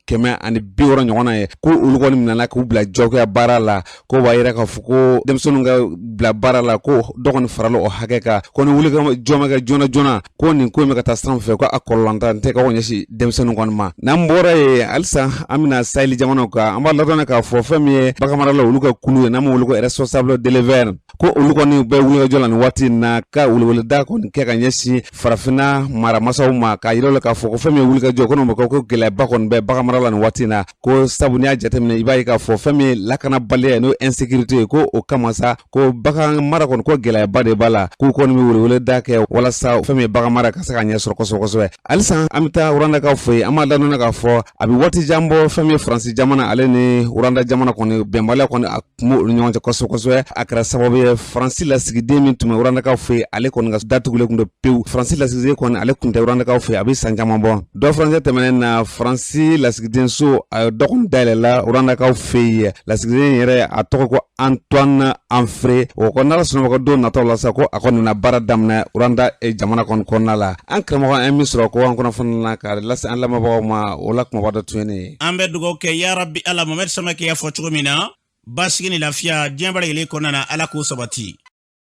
miliyɔn ɲɔgɔnna ye, ko olu kɔni minɛna k'u bila jagoya baara la. Ko b'a yira k'a fɔ ko denmisɛnninw ka bila baara la, ko dɔ kɔni farala o hakɛ kan. Ko ni wuli jɔ ma kɛ joona joona, ko nin ko in bɛ ka taa sanfɛ, ko a kɔlɔlɔntan tɛ ka ɲɛsin denmisɛnninw kɔni ma. N'an bɔra yen halisa, an bɛna Sahel jamanaw kan. An b'a ladɔnniya k'a fɔ fɛn min ye baganmaralaw olu ka kulu ye, n'an b'o wele ko responsable d'éleveur, ko olu kɔni bɛ wulikajɔ la nin waati in na, ka weleweleda kɔni kɛ ka ɲɛsin farafinna maramasaw ma, k'a yira la k'a fɔ ko fɛn min ye wulikajɔ ko n'o ko gɛlɛyaba kɔni bɛ baganmara la nin waati in na. Ko sabu n'i y'a jateminɛ, i b'a ye k'a fɔ fɛn min ye lakanabaliya ye, n'o ye insécurité ye, ko o kama sa, ko bagan mara kɔni, ko gɛlɛyaba de b'a la. K'u kɔni bɛ weleweleda kɛ walasa fɛn min ye bagan mara ka se ka ɲɛ sɔrɔ kosɛbɛ kosɛbɛ. Halisa an bɛ taa Rwandakaw fɛ yen. An b'a ladɔnniya k'a fɔ a bɛ waati jan bɔ, fɛn min ye Faransi jamana ale ni Rwanda jamana kɔni, bɛnbaliya kɔni a tun b'u ni ɲɔgɔn cɛ kosɛbɛ kosɛbɛ. A kɛra sababu ye, Faransi lasigiden min tun bɛ Rwandakaw fɛ yen, ale kɔni ka datugulen tun don pewu. Faransi lasigiden kɔni, ale tun tɛ Rwandakaw fɛ yen a bɛ san caman bɔ. Dɔ furancɛ tɛmɛnen na, Faransi lasigidenso a dɔ kɔni dayɛlɛla Rwandakaw fɛ yen. Lasigiden yɛrɛ, a tɔgɔ ko Antoine Anfre. O ko n'Ala sɔnna ma, ko don nataw la sa, ko a kɔni nana baara daminɛ Rwanda jamana kɔni kɔnɔna la. An karamɔgɔ, an ye min sɔrɔ ko an kunnafoni na ka lase an lamɛnbagaw ma, o la kumaba dɔ tun ye nin ye.
An bɛ dugawu kɛ, yarabi Ala. Mohamɛd Samakɛ y'a fɔ cogo min na, basigi ni lafiya diɲɛ bɛɛ lajɛlen kɔnɔna na, Ala k'o sabati.